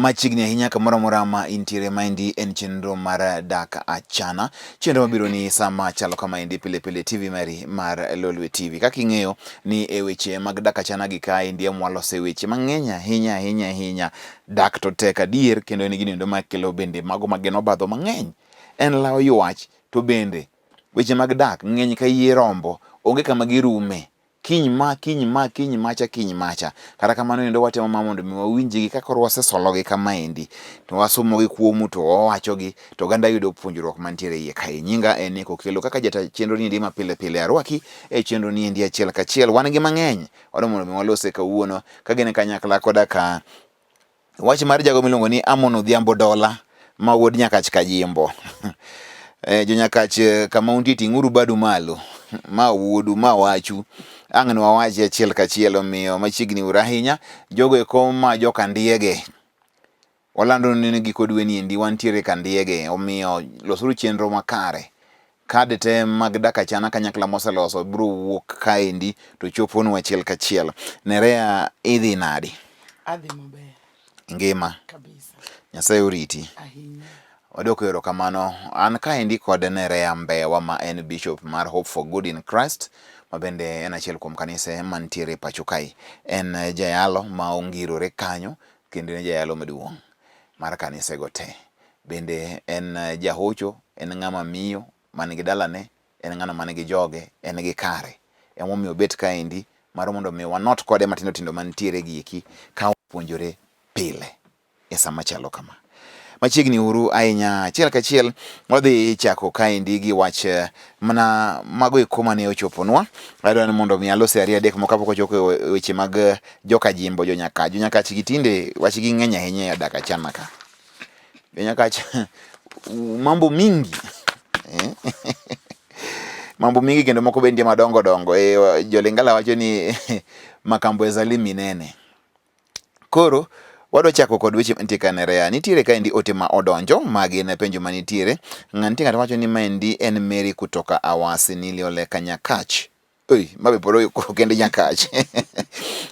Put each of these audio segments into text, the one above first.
Machiegni ahinya kamoro amora ma intiere, maendi en chenro mar Dak Achana, chenro mabiro ni sama chalo kamaendi pile pile TV mari mar Lolwe TV. Kaka ing'eyo ni e weche mag Dak Achana gi kaendi ema walose weche mang'eny ahinya ahinya ahinya. Dak to tek adier kendo en gino endo makelo bende mago ma gin obadho mang'eny. En lawo ywach to bende weche mag dak ng'eny ka yie rombo, onge kama girume. Kiny ma, kiny ma, kiny macha, kiny macha. Kata kamano endo watemo ma mondo mi wawinjgi ka koro wasesologi kamaendi. To wasomogi kuomu to wawachogi to oganda yudo puonjruok mantiere iye kae. Nyinga en Nick Okello kaka jata chenro niendi ma pile pile arwaki e chenro niendi achiel kachiel. Wan gi mang'eny wadwa mondo mi walose kawuono ka gin kanyakla koda ka Wach mar jago miluongo ni Amon Odhiambo Dola ma wuod Nyakach Kajimbo. E, jo Nyakach kama untie ting'uru badu malo. Ma wuodu, ma wachu. Ang' nwawachi achiel kachiel omiyo machiegni uru ahinya. Jogo eko ma joka Ndiege. Walando ni giko dwe ni endi wantiere Kandiege omiyo losuru chenro makare. Kad te mag dak achana kanyakla moseloso biro wuok kaendi to choponu achiel kachiel. Nerea idhi nadi? Adhi maber. Ngima? Kabisa. Nyasaye oriti. Ahinya. Wadwoko erokamano. An kaendi kod Nerea Mbewa ma en Bishop mar Hope for Good in Christ ma bende en achiel kuom kanise mantiere pacho kae. En jayalo ma ongirore kanyo kendo en jayalo maduong' mar kanisego te. Bende en jahocho, en ng'ama miyo man gi dalane, en ng'ano man gi joge, en gi kare. Emomiyo obet kaendi mar mondo mi wanot kode matindo tindo mantiere gi eki ka wapuonjore pile e sama chalo kama. Machiegni uru ahinya achiel kachiel wadhi chako kaendi gi wach mana mago eko mane ochoponwa. Adwa ni mondo mi alose ariyo adek moko kapok ochopo e weche mag joka Jimbo, jo Nyakach. Jo Nyakach gi tinde wachgi ng'eny ahinya e dak achana ka. Jo Nyakach mambo mingi mambo mingi kendo moko be nitie madongo dongo. E, jo Lingala wacho ni makambo ezali minene. Koro wadwa chako kod weche mantie ka Nerea. Nitiere kaendi ote ma odonjo ma gin penjo manitiere. Nitie ng'ato wacho ni maendi en Mary kutoka Awasi nilioleka Nyakach. Oi, ma be pod okende Nyakach.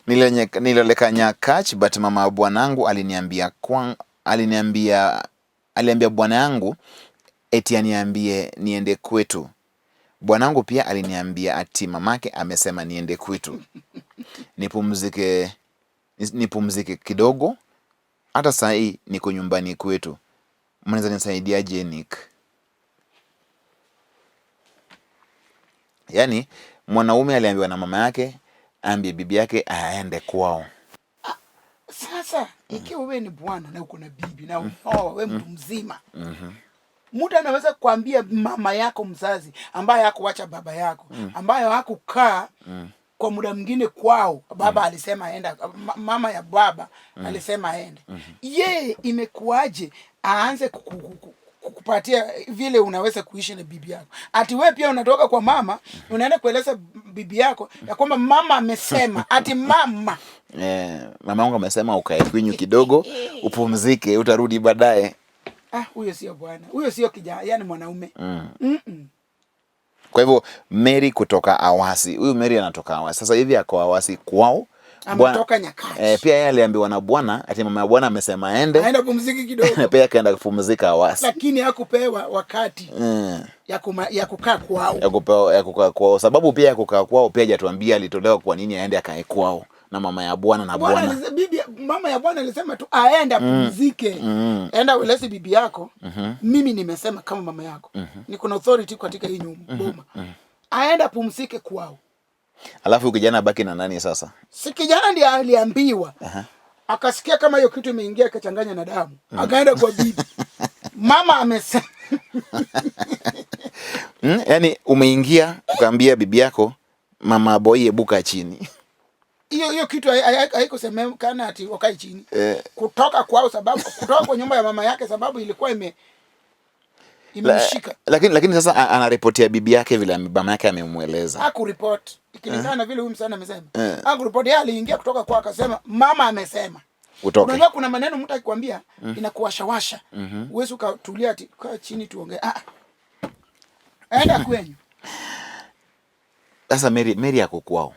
Nilioleka Nyakach but mama bwanangu aliniambia kwang, aliniambia aliambia bwana yangu eti aniambie niende kwetu. Bwanangu pia aliniambia ati mamake amesema niende kwetu nipumzike, nipumzike kidogo. Hata saa hii niko nyumbani kwetu. Mnaweza nisaidiaje Nick? Yaani mwanaume aliambiwa na mama yake aambie bibi yake aende kwao. Sasa ikiwa wewe ni bwana na uko na bibi na umeoa wewe mtu mzima, mtu anaweza kuambia mama yako mzazi ambaye hakuacha baba yako, ambayo hakukaa kwa muda mwingine kwao, baba alisema aenda, mama ya baba alisema aende. Ye imekuwaje aanze kukupatia vile unaweza kuishi na bibi yako? Ati wewe pia unatoka kwa mama unaenda kueleza bibi yako ya kwamba mama amesema, ati mama mama yangu amesema ukae kwenyu kidogo upumzike, utarudi baadaye. Ah, huyo sio bwana, huyo sio kijana, yani mwanaume. Kwa hivyo Mary kutoka Awasi, huyu Mary anatoka Awasi sasa hivi ako Awasi kwao. Ametoka Nyakach. Pia yeye aliambiwa na bwana ati mama ya bwana amesema aende. Aenda pumziki kidogo. Pia akaenda kupumzika Awasi. Lakini hakupewa wakati ya kukaa kwao. Ya kupewa, ya kukaa kwao. Sababu pia ya kukaa kwao pia hajatuambia alitolewa kwa nini aende akae kwao na mama ya bwana na Bwana bwana. Bibi, mama ya bwana alisema tu aende apumzike. Enda ueleze bibi yako. Mimi nimesema kama mama yako. Niko na authority katika hii nyumba, boma. Aende apumzike kwao. Alafu kijana abaki na nani sasa? Si kijana ndiye aliambiwa. Akasikia kama hiyo kitu imeingia ikachanganya na damu. Akaenda kwa bibi. Mama amesema. Yani umeingia ukaambia bibi yako mama boy ebuka chini. Hiyo kitu haikusemekana ati wakae chini. Kutoka kwao sababu kutoka kwa nyumba ya mama yake sababu ilikuwa imemshika. Lakini sasa anaripotia bibi yake vile mama yake amemueleza. Hakuripoti. Ikilingana na vile huyu msichana amesema. Hakuripoti, yeye aliingia kutoka kwao akasema mama amesema. Utoke. Unajua kuna maneno mtu akikwambia inakuwashawasha. Huwezi ukatulia ati kaa chini tuongee. Enda kwenyu. Sasa Mary ako kwao.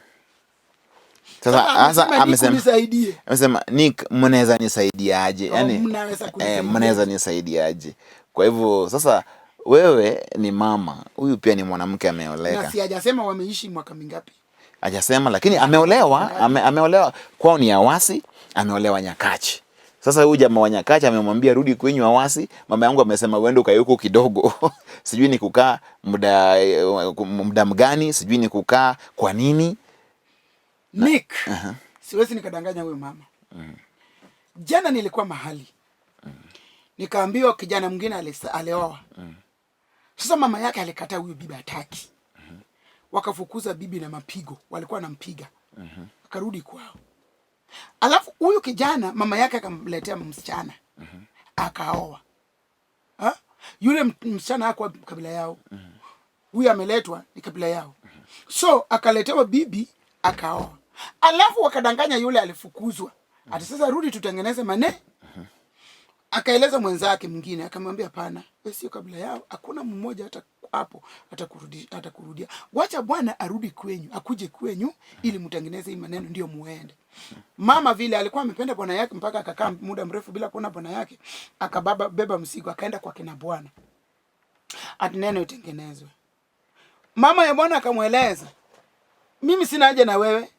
Sasa sasa amesema nisaidie. Amesema Nick, mnaweza nisaidiaje? Oh, Yaani mnaweza kunisaidia. Mnaweza nisaidiaje? Kwa hivyo sasa wewe ni mama, huyu pia ni mwanamke ameoleka. Na si hajasema wameishi mwaka mingapi? Hajasema, lakini ameolewa, ameolewa kwao ni Awasi, ameolewa Nyakachi. Sasa huyu jamaa wa Nyakachi amemwambia rudi kwenyu Awasi, mama yangu amesema uende ukae huko kidogo. Sijui ni kukaa muda mgani, sijui ni kukaa kwa nini. Nick, siwezi nikadanganya huyu mama. Jana nilikuwa mahali. Nikaambiwa kijana mwingine alioa. Sasa mama yake alikataa huyu bibi hataki. Wakafukuza bibi na mapigo, walikuwa wanampiga. Akarudi kwao. Alafu huyu kijana mama yake akamletea msichana. Akaoa. Ha? Yule msichana hakuwa kabila yao. Huyu ameletwa ni kabila yao. So akaletewa bibi akaoa. Alafu wakadanganya yule alifukuzwa. Ati sasa rudi tutengeneze mane. Akaeleza mwenzake mwingine akamwambia hapana, wewe sio kabila yao, hakuna mmoja hata hapo atakurudia. Wacha bwana arudi kwenyu, akuje kwenyu ili mtengeneze hii maneno ndio muende. Mama vile alikuwa amependa bwana yake mpaka akakaa muda mrefu bila kuona bwana yake, akababa beba mzigo akaenda kwa kina bwana. Ati neno itengenezwe. Mama ya bwana akamweleza, mimi sina haja na wewe.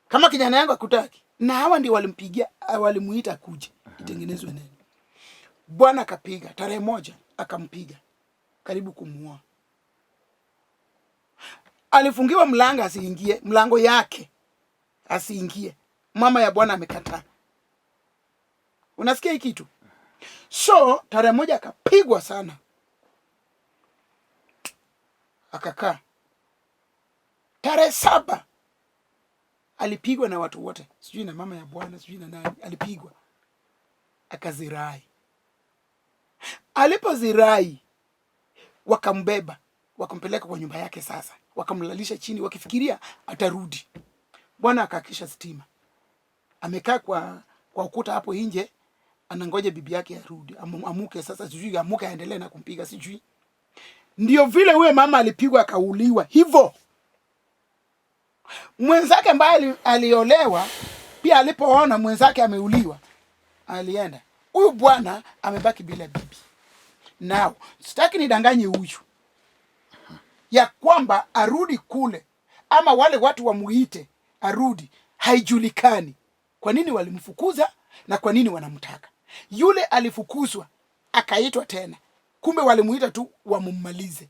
Kama kijana yangu hakutaki. Na hawa ndio walimuita kuja itengenezwe neno. Bwana akapiga tarehe 1 akampiga karibu kumuua. Alifungiwa mlango asiingie, mlango yake asiingie. Mama ya bwana amekataa. Unasikia hii kitu? So tarehe 1 akapigwa sana. Akakaa. Tarehe 7 alipigwa na watu wote, sijui na mama ya bwana, sijui na nani, alipigwa. Akazirai. Alipozirai wakambeba, wakampeleka kwa nyumba yake sasa. Wakamlalisha chini wakifikiria atarudi. Bwana akakisha stima. Amekaa kwa ukuta hapo nje anangoja bibi yake arudi. Amuke sasa, sijui amuke aendelee na kumpiga sijui. Ndio vile huyo mama alipigwa akauliwa hivyo. Mwenzake ambaye aliolewa pia alipoona mwenzake ameuliwa alienda. Huyu bwana amebaki bila bibi. Now, sitaki nidanganye huyu ya kwamba arudi kule ama wale watu wamuite arudi, haijulikani kwa nini walimfukuza na kwa nini wanamtaka. Yule alifukuzwa akaitwa tena, kumbe walimuita tu wamummalize.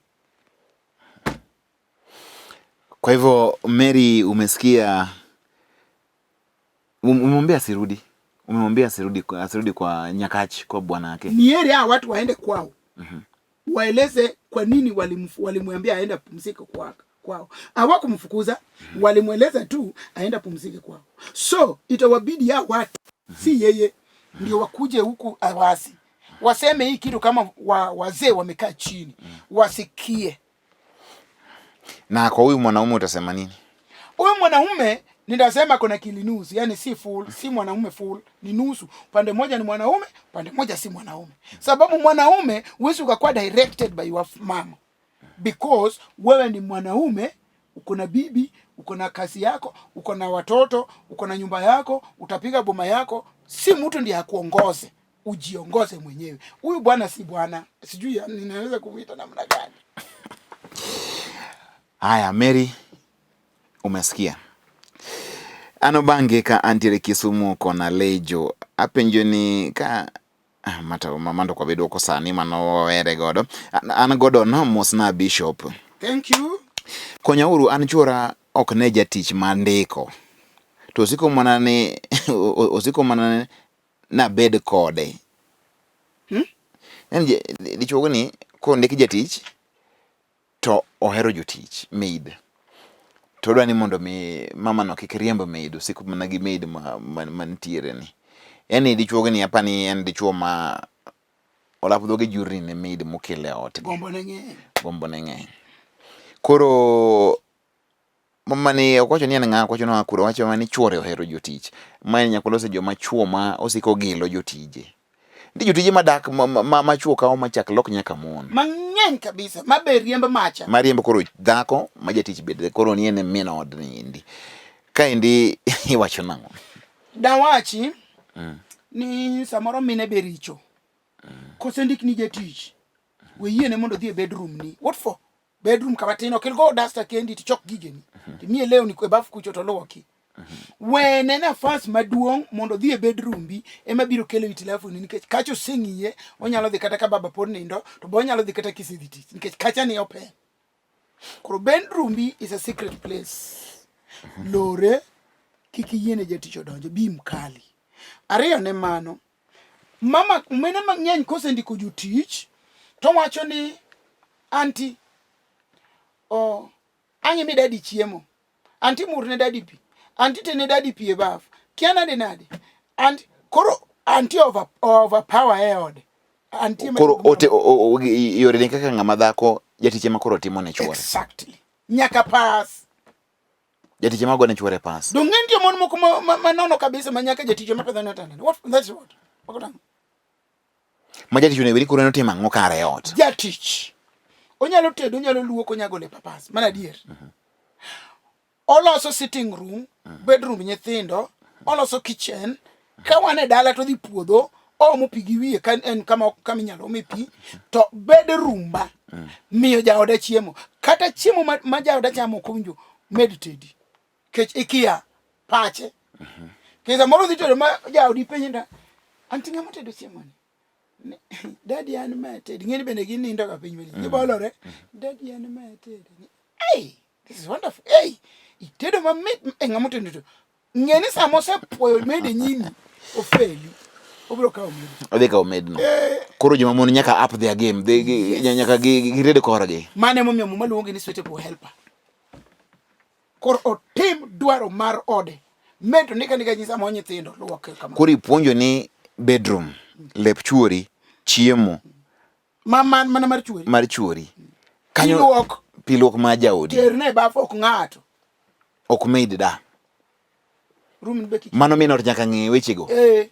Kwa hivyo Mary, umesikia, umemwambia asirudi. Umemwambia asirudi kwa Nyakachi, kwa bwana yake. Ni heri hao watu waende kwao. Waeleze kwa nini walimwambia aende apumzike kwao. Hawakumfukuza, walimweleza tu aende apumzike kwao. So itawabidi hao watu, si yeye, ndio wakuje huku Awasi. Waseme hii kitu kama wazee wamekaa chini, wasikie. Na kwa huyu mwanaume utasema nini? Huyu mwanaume nitasema kuna kilinusu, yani si full, si mwanaume full, ni nusu. Pande moja ni mwanaume, pande moja si mwanaume. Sababu mwanaume huwezi ukakuwa directed by your mama. Because wewe ni mwanaume, uko na bibi, uko na kazi yako, uko na watoto, uko na nyumba yako, utapiga boma yako, si mtu ndiye akuongoze, ujiongoze mwenyewe. Huyu bwana si bwana, sijui ninaweza kumuita namna gani. Haya Mary, umesikia. Ano bange ka antiere Kisumu kona Lejo. Apenjo ni ka mata mamando kwa bedo ko sani mano were godo. An godo no mosna Bishop. Thank you. Konyauru an chuora ok ne jatich mandiko. To osiko mana ni osiko mana ni nabed kode. En dichuo ni kondik jatich to ohero jotich maid. To odwa ni mondo mi mama no kik riemb maid, osiko mana gi maid mantiere ni. Yani dichuo ni apa ni en dichuo ma olap dhoge jurni ne maid mokele ot. Gombo ne ng'eny. Gombo ne ng'eny. Koro mama ni ok wacho ni en ng'a, ok wacho ni oa kure, owacho mana ni chuore ohero jotich. Mae nyaka olose joma chuo ma osiko gilo jotije. Nitie jotije madak ma chuo kawo machak lok nyaka mon. Mang'eny kabisa, ma be riemb macha. Ma riemb koro dhako ma jatich bende koro ni en e min od ni endi. Kaendi iwacho nang'o? Dawachi ni samoro mine be richo. Kosendik ni jatich, we yiene mondo odhi e bedroom ni. What for? Bedroom kama tin ok ilgo duster kendi tichok gigeni. Timiye lewni e baf kucho to luoki. Wene nafas maduong' mondo odhi e bedroom bi ema biro kelo hitilafu ni nikech kacha oseng'iye onyalo dhi kata ka baba pod nindo to be onyalo dhi kata kisedhi tich nikech kacha ni open. Koro bedroom bi is a secret place. Lore kik iyiene jatich odonje bi mkali. Ariyo ne mano, mama mine mang'eny kosendiko jotich to wacho ni anti o ang' imi dadi chiemo anti murne dadi pi anti tene dadi pi e baf kia nade nade anti koro anti over overpower e ode anti ema Koro ote yore ne kaka ng'ama dhako jatich ema koro timo ne chuore. Exactly, nyaka pass. Jatich ema gone chuore pass. Donge nitie mon moko ma nono kabisa ma nyaka jatich ema pedho ne otanda. What that's what. Mago tang'o? Ma jatich onego bed ni koro en otimo ang'o kare e ot? Jatich onyalo tedo, onyalo luoko, onyalo golo e papas. Mano adier. Oloso sitting room, bedroom nyithindo, oloso kitchen. Ka wan e dala to odhi puodho, oomo pi gi wiye ka en kama kama inyalo ome pi, to bedroom ma miyo jaoda chiemo. Kata chiemo ma jaoda chamo ok owinjo med tedi. Kech ikia pache. Kech samoro odhi tedo ma jaodi penje nda, anti ng'ama otedo chiemo ni? Daddy an ma atedi. Ng'eni bende ginindo ga piny malich. Gibolore. Daddy an ma atedi. Hey, this is wonderful. Hey, itedo mamit e ng'ama otedo to. Ng'e ni sama osepuoyo mede nyimi, ofeli. Obiro kawo medi. Odhi kawo medno. Eh. Koro joma mon nyaka up their game. They, gi, nyaka gired korgi. Mano emomiyo Muma luonge ni suitable helper. Koro otim dwaro mar ode. Med to ndika ndika nyisa mo nyithindo luoke kama. Koro ipuonjo ni bedroom, lep chuori, chiemo. Ma man mana mar chuori. Mar chuori. Kanyo pi luok. Pi luok ma jaodi. Terne baf ok ng'ato. Ok maid da. Room be kik. Mano min ot nyaka ng'e wechego. Eh.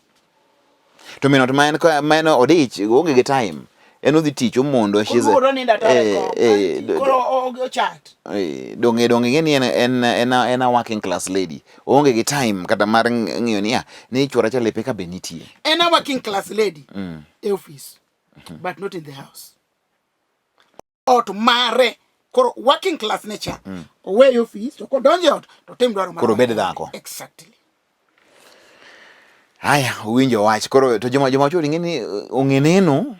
To min ot ma en ma en odich oonge gi time. En odhi tich omondo she's a, eh, eh, koro ochat. Eh, donge donge ing'e ni en en en a, en a working class lady. Oonge gi time kata mar ng'iyo niya ni chuora cha lepe ka be nitie. En a working class lady e office but not in the house. Ot mare koro working class ne cha owe office to kodonjo e ot to tim dwaro mar Koro obed dhako. Exactly. Haya, uwinjo wach. Koro to joma joma chwo ing'e ni ong'e neno.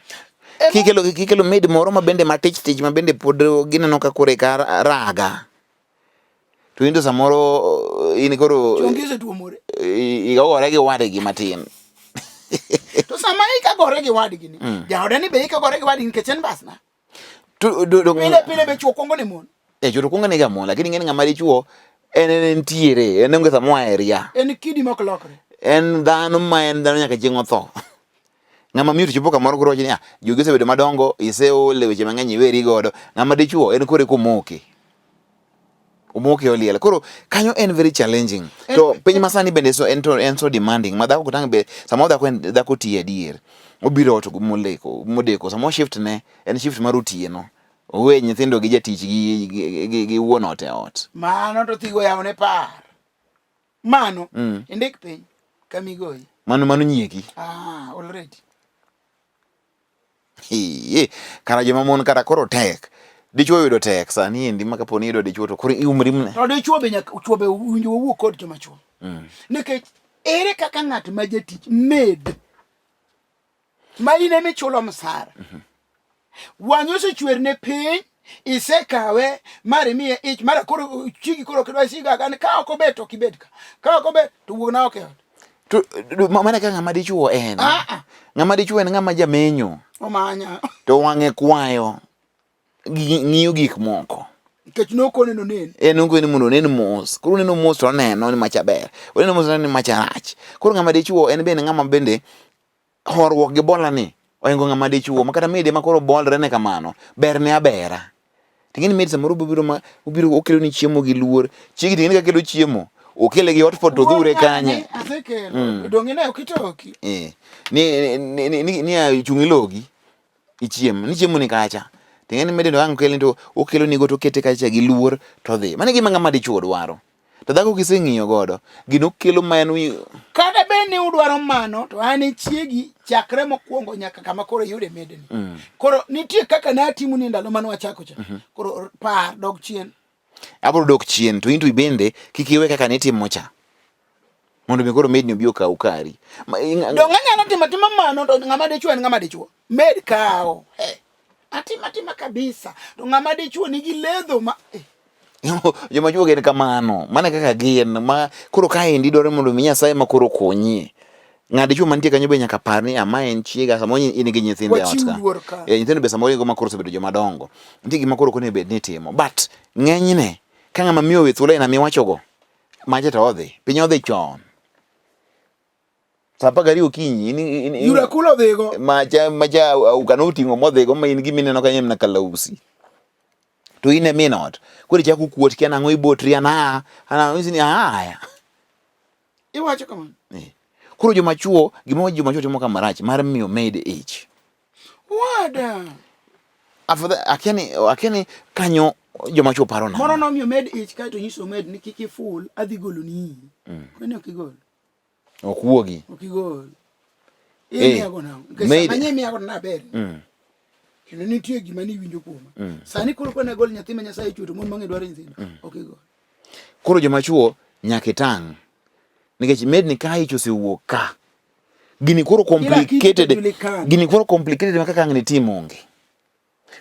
Kikelo kikelo maid moro ma bende matich tich ma bende pod gineno ka koro eka raga. To in to samoro in koro Chongi osetuomore. Igore gi wadgi matin. To sama ika gore gi wadgi ni, jaoda ni be ika gore gi wadgi nikech en basna. To do, do, Pile pile be chuo kuongo ne mon. Eh, chuo to kuongo nega mon, lakini ing'e ni ng'ama dichuo en en entiere, en onge sama oa e ria. En kidi mok lokre. En dhano ma en dhano nyaka chieng' otho. Ng'ama miyo to chopo kamoro koro wacho niya, jogi osebedo madongo, iseol e weche mang'eny iweri godo. Ng'ama dichuo en koro eka omoke. Omoke oliel. Koro kanyo en very challenging. To piny masani bende so en to en so demanding. Ma dhako tang' be samoro dhako en dhako tiyo adier. Obiro ot moleko modeko samoro shift ne en shift mar otieno. Owe nyithindo gi jatich gi gi, gi, gi wuon ot e ot. Mano to thigo yawo ne par. Mano indik piny kamigoyi. Mano mano nyieki. Ah, already. Hee, kara joma mon kara koro tek. Dichuo yudo tek sani endi ma kapo ni iyudo dichuo to koro iumri mne. To dichuo be nyaka chuo be winjo wawuo kod joma chuo. Nikech ere kaka ng'at ma jatich maid ma in ema ichulo msara. Wang'i osechwer ne piny, isekawe mar imiye ich mara koro chigi koro kidwa siga kan ka ok obet ok ibed ka. Ka ok obet to wuogna oko e ot. To mana ka ng'ama dichuo en. Ah, ah. Ng'ama dichuo en ng'ama jamenyo. Omanya. To wang'e kwayo. Ng'iyo gik moko. Nikech nokone nonen. En nokone mondo onen mos. Koro oneno mos to oneno ni macha ber. Oneno mos to oneno ni macha rach. Koro ng'ama dichuo en bende ng'ama bende horuok gi bola ni ohingo ng'ama dichuo ma kata mede ma koro bolre ne kamano ber ne abera. Ting'eni maid samoro obiro ma obiro okelo ni chiemo gi luor. Chiegi ting'eni ka kelo chiemo okele gi hotpot to odhure kanye. Asekelo. Donge ne ok itoki. Eh. Ni ni ni, ni, ni chung' ilogi ichiem ni chiemo ni kacha. Ting'eni maid no ang' kelni to okelo nigo to okete kacha gi luor to odhi. Mano e gima ng'ama dichuo dwaro. To dhako kiseng'iyo godo, gino kelo ma en wi Kata bed ni udwaro mano to an e chiegi chakre mokwongo nyaka kama koro iyude medni. Koro nitie kaka natimoni e ndalo mane wachako cha. Koro par dog chien. Abiro dok chien to in to bende kik iwe kaka nitimo cha. Mondo mi koro medni obi okaw kari. Donge anyalo timo atima mano to ng'ama dichuo en ng'ama dichuo. Med kawo. Hey. Atima atima kabisa. To ng'ama dichuo nigi ledho ma eh. Joma chuo gin kamano. Mano e kaka gin. Ma koro kaendi dwaro mondo mi Nyasaye ma koro okonyie. Ng'at dichuo mantie kanyo be nyaka par ni ama en chiega samoro in gi nyithindo e ot ka. Eh, nyithindo be samoro in go ma koro osebedo joma dongo. Nitie gima koro ok onego bed ni itimo. But ng'enyne ka ng'ama miyo owe thuolo aina miwachogo, macha to odhi. Piny odhi chon. Saa 12 okinyi. Yura kula odhigo. Macha macha auka noting'o modhigo ma in gima ineno kanyo en mana kalausi. To in e min ot. Koro ichako kuot kia nang'o ibotri an aa. An nyisi ni aya. Iwacho kamano. Eh. Koro joma chuo gima joma chuo timo ka marach mar miyo maid ich. Wada. Afadhali akia ni akia ni kanyo joma chuo paro nang'o. Moro nomiyo maid ich kaeto onyiso maid ni kik iful adhi goloni iyi. Koni ok igol. Ok wuogi. Ok igol. Imiyago nang'o? Nikech sama nye imiyago to naber. Kendo nitie gima niwinjo kuoma. Sani koro kone gol nyathi ma Nyasaye ochwe to mon mang'eny dwaro nyithindo. Ok igol. Koro joma chuo nyaka itang'. Nikech maid ka ich osewuok ka. Gini koro complicated. Gini koro complicated ma kaka ang' nitim onge.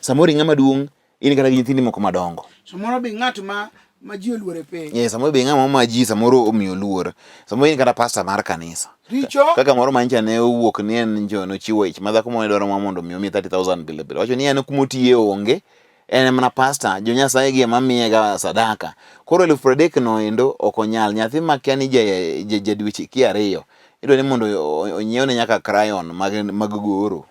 Samoro ing'ama duong' in kata gi nyithindi moko madongo. Samoro be ng'at ma ma ji oluoro e piny. Eh, samoro be ng'ama ma ji samoro omiyo luor. Samoro in kata pastor mar kanisa. Richo. Kaka moro mancha ne owuok ni en njo nochiwo ich ma dhako moro ne dwaro mondo mi omiye 30,000 pile pile. Wacho ni en kuma otiye onge. En mana pastor, jo Nyasaye gi ema miye ga sadaka. Koro 30,000 no endo ok onyal. Nyathi ma kia ni ja, ja, ja dweche kia ariyo. Idwa ni mondo onyiewne nyaka crayon mag, mag goro.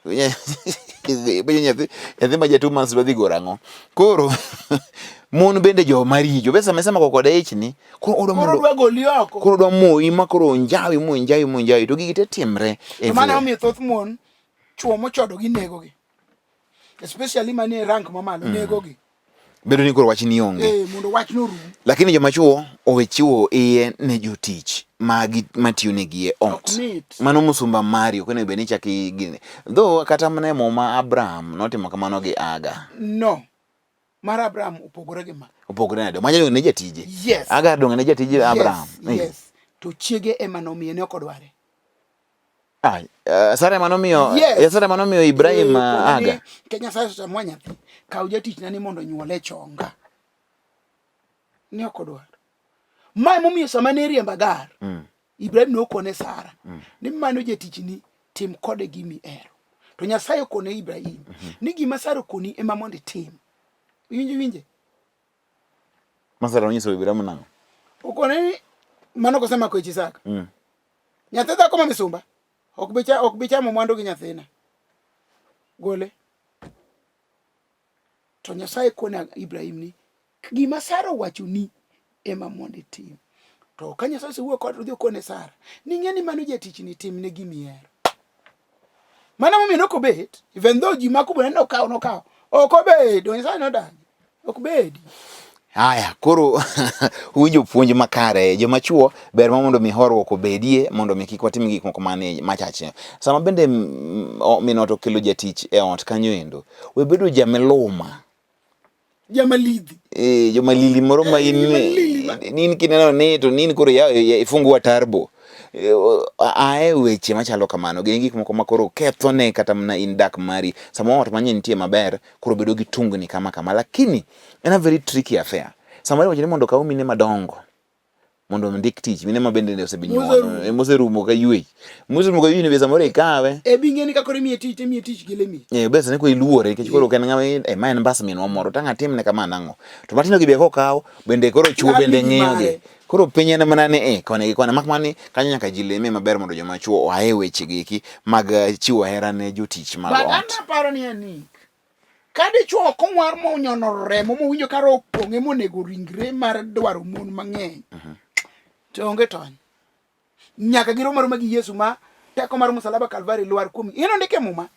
Penjo nyathi, nyathi ma ja 2 months dwa dhi goro ang'o? Koro mon bende joma richo. Be sama isemako kode ich ni, koro odwa mondo koro odwa goli oko. Koro odwa moyi ma koro onjawi monjawi monjawi to gigi te timre. To mano omiyo thoth mon chuo mochodo gi negogi. Especially manie rank mamalo negogi. Bedo ni koro wach ni onge. Eh, mondo wach no rum. Lakini joma chuo owe chiwo iye ne jotich magi matiyo negi e ot. Mano musumba mari ok onego bed ni ichako gine. Though kata mana e muma Abraham notimo kamano gi Hagar. No. Mar Abraham opogore gi ma. Opogore nade? Mano ne jatije. Yes. Hagar donge ne jatije Abraham. Yes. Yes. To chiege ema nomiye ne ok odware. Ah, Sara ema nomiyo yes. Sara ema nomiyo Ibrahim Hagar. Ke Nyasaye osetamwa nyathi, kaw jatichna ni mondo onyuole chonga. Ne ok odwar. Ma emomiyo sama ne iriembo Hagar, Ibrahim ne okone Sara ni mano jatichni tim kode gima ihero. To Nyasaye okone Ibrahim ni gima Sara okoni ema mondo itim. Iwinjo winje? Ma Sara nonyiso Ibrahim nang'o? Okone ni mano kosemako ich Isaka. Nyathi dhako ma misumba ok bi ok bi chamo mwandu gi nyathina. Gole. To Nyasaye kone Ibrahim ni gima Sara owachoni ema mondo itim. To ka Nyasaye osewuoyo kode odhi okone Sara ni ing'e ni mano jatichni timne gima ihero. Mano momiyo nok obet even though ji mako bende nokawo nokawo ok obedo Nyasaye nodagi ok bedi. Haya, koro uwinjo puonj makare. Joma chuo ber ma mondo mi horuok obedie mondo mi kik watim gik moko mane machache. Sama bende min ot okelo jatich e ot kanyo endo, we bedo jamiluma. Jamalidhi. Eh, jomalili moro ma in in kineno ni to nin koro ya ifungua tarbo. Ae weche machalo kamano gin gik moko ma koro kethone kata mana in dak mari. Sama ot manyien nitie maber, koro bedo gi tungni kama kama. Lakini en a very tricky affair. Samoro iwacho ni mondo okaw mine madongo mondo ondik tich, mine ma bende osebedo moserumo ka ywech. Moserumo ka ywech ni be samoro ikawe. E bi ng'eni ka koro imiye tich to imiye tich gi lemie. Eh, be sani koro iluore nikech koro ok en ng'ama eh, ma en mbas minwa moro tang' atimne kama nang'o. To matindo gi be kokaw bende koro chuo bende ng'iyo gi. Koro piny en mana ni eh, koni gi koni mak mana ni kanyo nyaka ji leme maber mondo joma chuo oa e weche gi eki mag chiwo hera ne jotich mag But an ot. aparo ni en ni ka dichuo ok ong'war monyono remo mowinjo ka roho opong'e monego ringre mar dwaro mon mang'eny to onge tony. Nyaka girom aroma gi Yesu ma teko mar musalaba Kalvari lwar kuom ineno ndike muma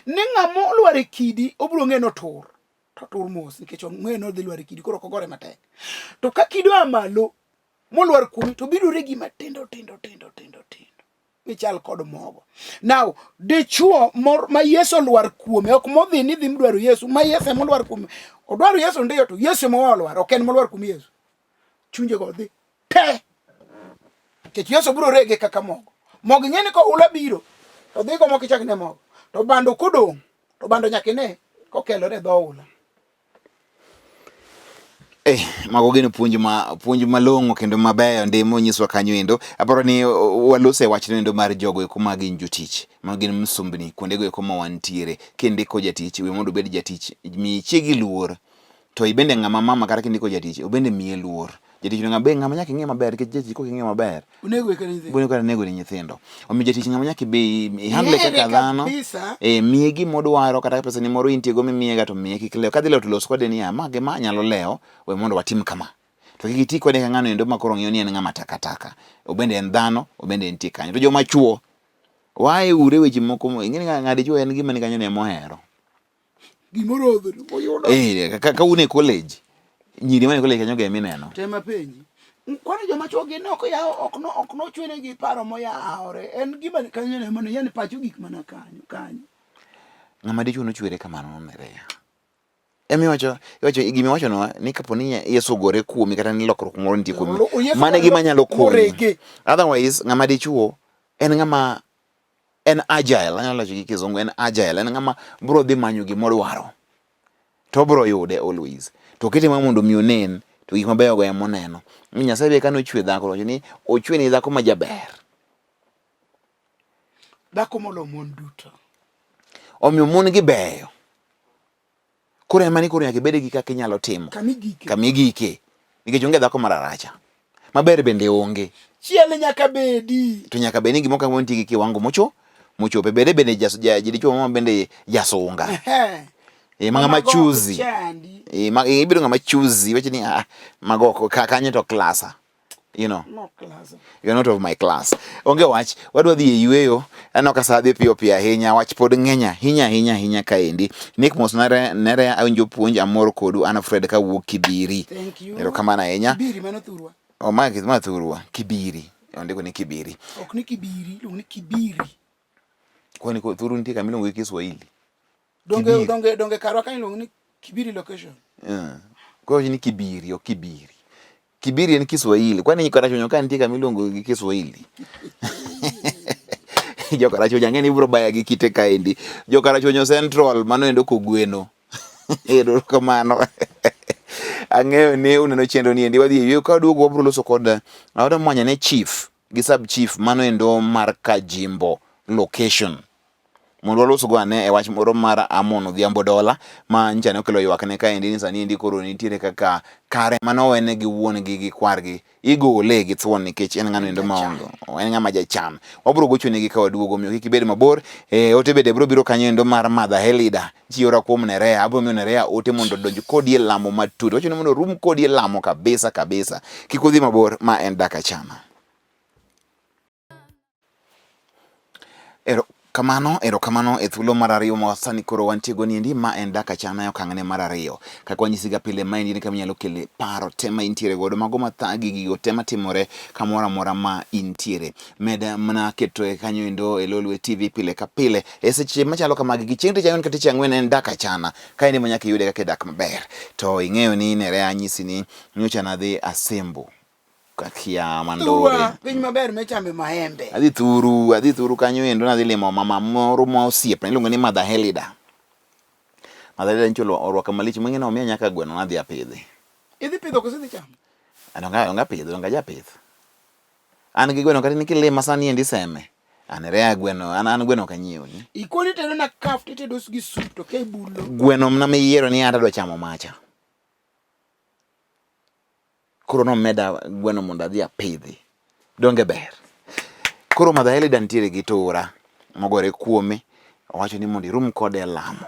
ni ng'ama olwar e kidi obiro ng'e ni otur. To tur mos nikech ong'eyo ni odhi lwar e kidi koro ok ogore matek. To ka kidi oa malo molwar kuomi to biro regi matindo tindo tindo tindo tindo michal kod mogo. Now, dichuo mor ma Yesu olwar kuome ok modhi ni dhi dwaro Yesu, ma Yesu ema olwar kuome. Odwaro Yesu ndiyo to Yesu ema olwar, ok en molwar kuom Yesu. Chunje go dhi te. Nikech Yesu biro rege kaka mogo. Mogo ing'e ni koula biro to dhi go mok ichak ne mogo. To bando kodong' to bando nyaka ine kokelore e dho oula. Eh, mago gin puonj ma puonj malong'o kendo mabeyo ndi monyiswa kanyo endo. Aparo ni walose wachno endo mar jogo eko ma gin jotich, ma gin msumbni kuondego eko ma wantiere. Kindiko jatich, we mondo obed jatich, mi chiegi luor. To ibende ng'ama mama kata kindiko jatich, obende miye luor. Jatich no ng'ama ng'ama nyaka ing'e maber nikech jatich kok ing'e maber Onego kata nyithindo. Onego kata nego ni nyithindo. Omiyo jatich ng'ama nyaka ibe ihandle kaka dhano. Eh, miye gima odwaro kata pesa ni moro intie go mimiye ga to miye kik lew. Kadhi lewo to los kode niya, ma gima anyalo lewo, we mondo watim kama. To kik iti kode ka ng'ano endo ma koro ng'iyo ni en ng'ama takataka. Obende en dhano, obende entie kanyo. To joma chuo, wae ure weche moko, ing'e ni ng'a dichuo en gima ni kanyo ne mohero. Gimoro odho oyudo. Eh, ka un e college, nyiri mane college kanyo go ema ineno. Tema penji. Kwani joma chuo gin ok yaw ok no ok nochwenegi paro moyawore. En gima kanyo ne mondo yani pacho gik mana kanyo kanyo. Ng'ama dichuo nochwere kamano Nerea. Ema iwacho iwacho gima iwachonwa ni kapo ni Yesu ogore kuomi kata ni lokruok moro nitie kuomi. Mano e gima nyalo konyi. Otherwise ng'ama dichuo en ng'ama en agile, anyalo wacho gi kizungu en agile, en ng'ama bro dhi manyo gima odwaro to obro yude always. To okete ma mondo mi onen to gik mabeyo go ema oneno. Mi Nyasaye be kane ochwe dhako owacho ni ochwe ni dhako ma jaber. Dhako molo mon duto. Omiyo mon gi beyo. Koro ema ni koro nyaka ibed gi kaka inyalo timo. Kama igike. Kama igike. Nikech onge dhako mar aracha. Maber bende onge. Chiel nyaka bedi. To nyaka bed ni gimoro ka nitie gi kiwango mocho mochope. Bede bende jadichuo mama bende jasunga. E, ma ng'ama chuzi. E, ma ibedo ng'ama chuzi. Iwacho ni ah, mago kanyo to klasa. You know. No class. You're not of my class. Onge wach, wadwa dhi e yueyo. Aneno ka saa dhi piyo piyo ahinya, wach pod ng'eny ahinya ahinya ahinya kaendi. Nick mos nere nere awinjo puonj amor kodu an Fred kawuok Kibiri. Thank you. Erokamano ahinya. Kibiri mano thurwa. O ma ma thurwa, Kibiri. Ondiko ni Kibiri. Ok ni Kibiri, iluongo ni Kibiri. Kwani thuru nitie kama iluongo gi Kiswahili? Donge donge donge karwa kanyo iluongo ni Kibiri location. Yeah. Kwa hiyo ni Kibiri o Kibiri. Kibiri en Kiswahili. Kwani Karachuonyo ka nitie kama iluongo gi Kiswahili? Jo Karachuonyo ang'e ni ibiro baya gi kite kaendi. Jo Karachuonyo Central mano endo kogweno. Erokamano. Ang'eyo ni uneno chenro ni endi wadhi e yueyo ka waduogo wabiro loso kod wadwa manyo ne chief gi sub chief mano endo mar Kajimbo location. Mondo walosgo ane e wach moro mar Amon Odhiambo Dola ma nyicha ne okelo ywak ne kaendi ni sani endi koro nitiere kaka kare mane owene gi wuon gi gi kwargi igole gi thuon nikech en ng'ano endo maonge en ng'ama jachan. Wabiro gochonegi ka waduogo omiyo kik ibed mabor. E, ote bende biro biro kanyo endo mar Mother Helida chiora kuom Nerea abiro miyo Nerea ote mondo odonj kodi e lamo matut. Wacho ni mondo orum kodi e lamo kabisa kabisa. Kik udhi mabor ma en Dak Achana. Erokamano, erokamano e thuolo mar ariyo ma sani koro wantie go niendi ma en Dak Achana e okang'ne mar ariyo. Kaka wanyisiga pile ma endi en kama inyalo kele paro te ma intiere godo mago mathagi gigo te matimore kamoro amora ma intiere. Med mana keto e kanyo endo e Lolwe TV pile ka pile e seche machalo kamagi gi chieng' tich ang'wen ka tich ang'wen en Dak Achana. Ka en ema nyaka iyude kaka idak maber. To ing'eyo ni nere anyisi ni nyocha nadhi Asembo Kakia Mandore. Thurwa, piny maber michame maembe. Adhi thuru, adhi thuru kanyo endo nadhi limo mama moro ma osiepna iluongo ni Mother Helida. Mother Helida nyicho orwaka malich mang'e ni omiya nyaka gweno nadhi apidhi. Idhi pidho koso idhi chamo? An onge onge apidho, onge japith. An gi gweno kata ni kilima sani endi seme. An rea gweno, an an gweno ok anyiewni. Ikoni tedo na kaf titedo gi soup to ke bulo. Gweno mna miyiero ni an adwa chamo macha. Koro nomeda gweno mondo adhi apidhi. Donge ber? Koro Mother Helida nitiere gi tura mogore kuome, owacho ni mondo irum kode e lamo.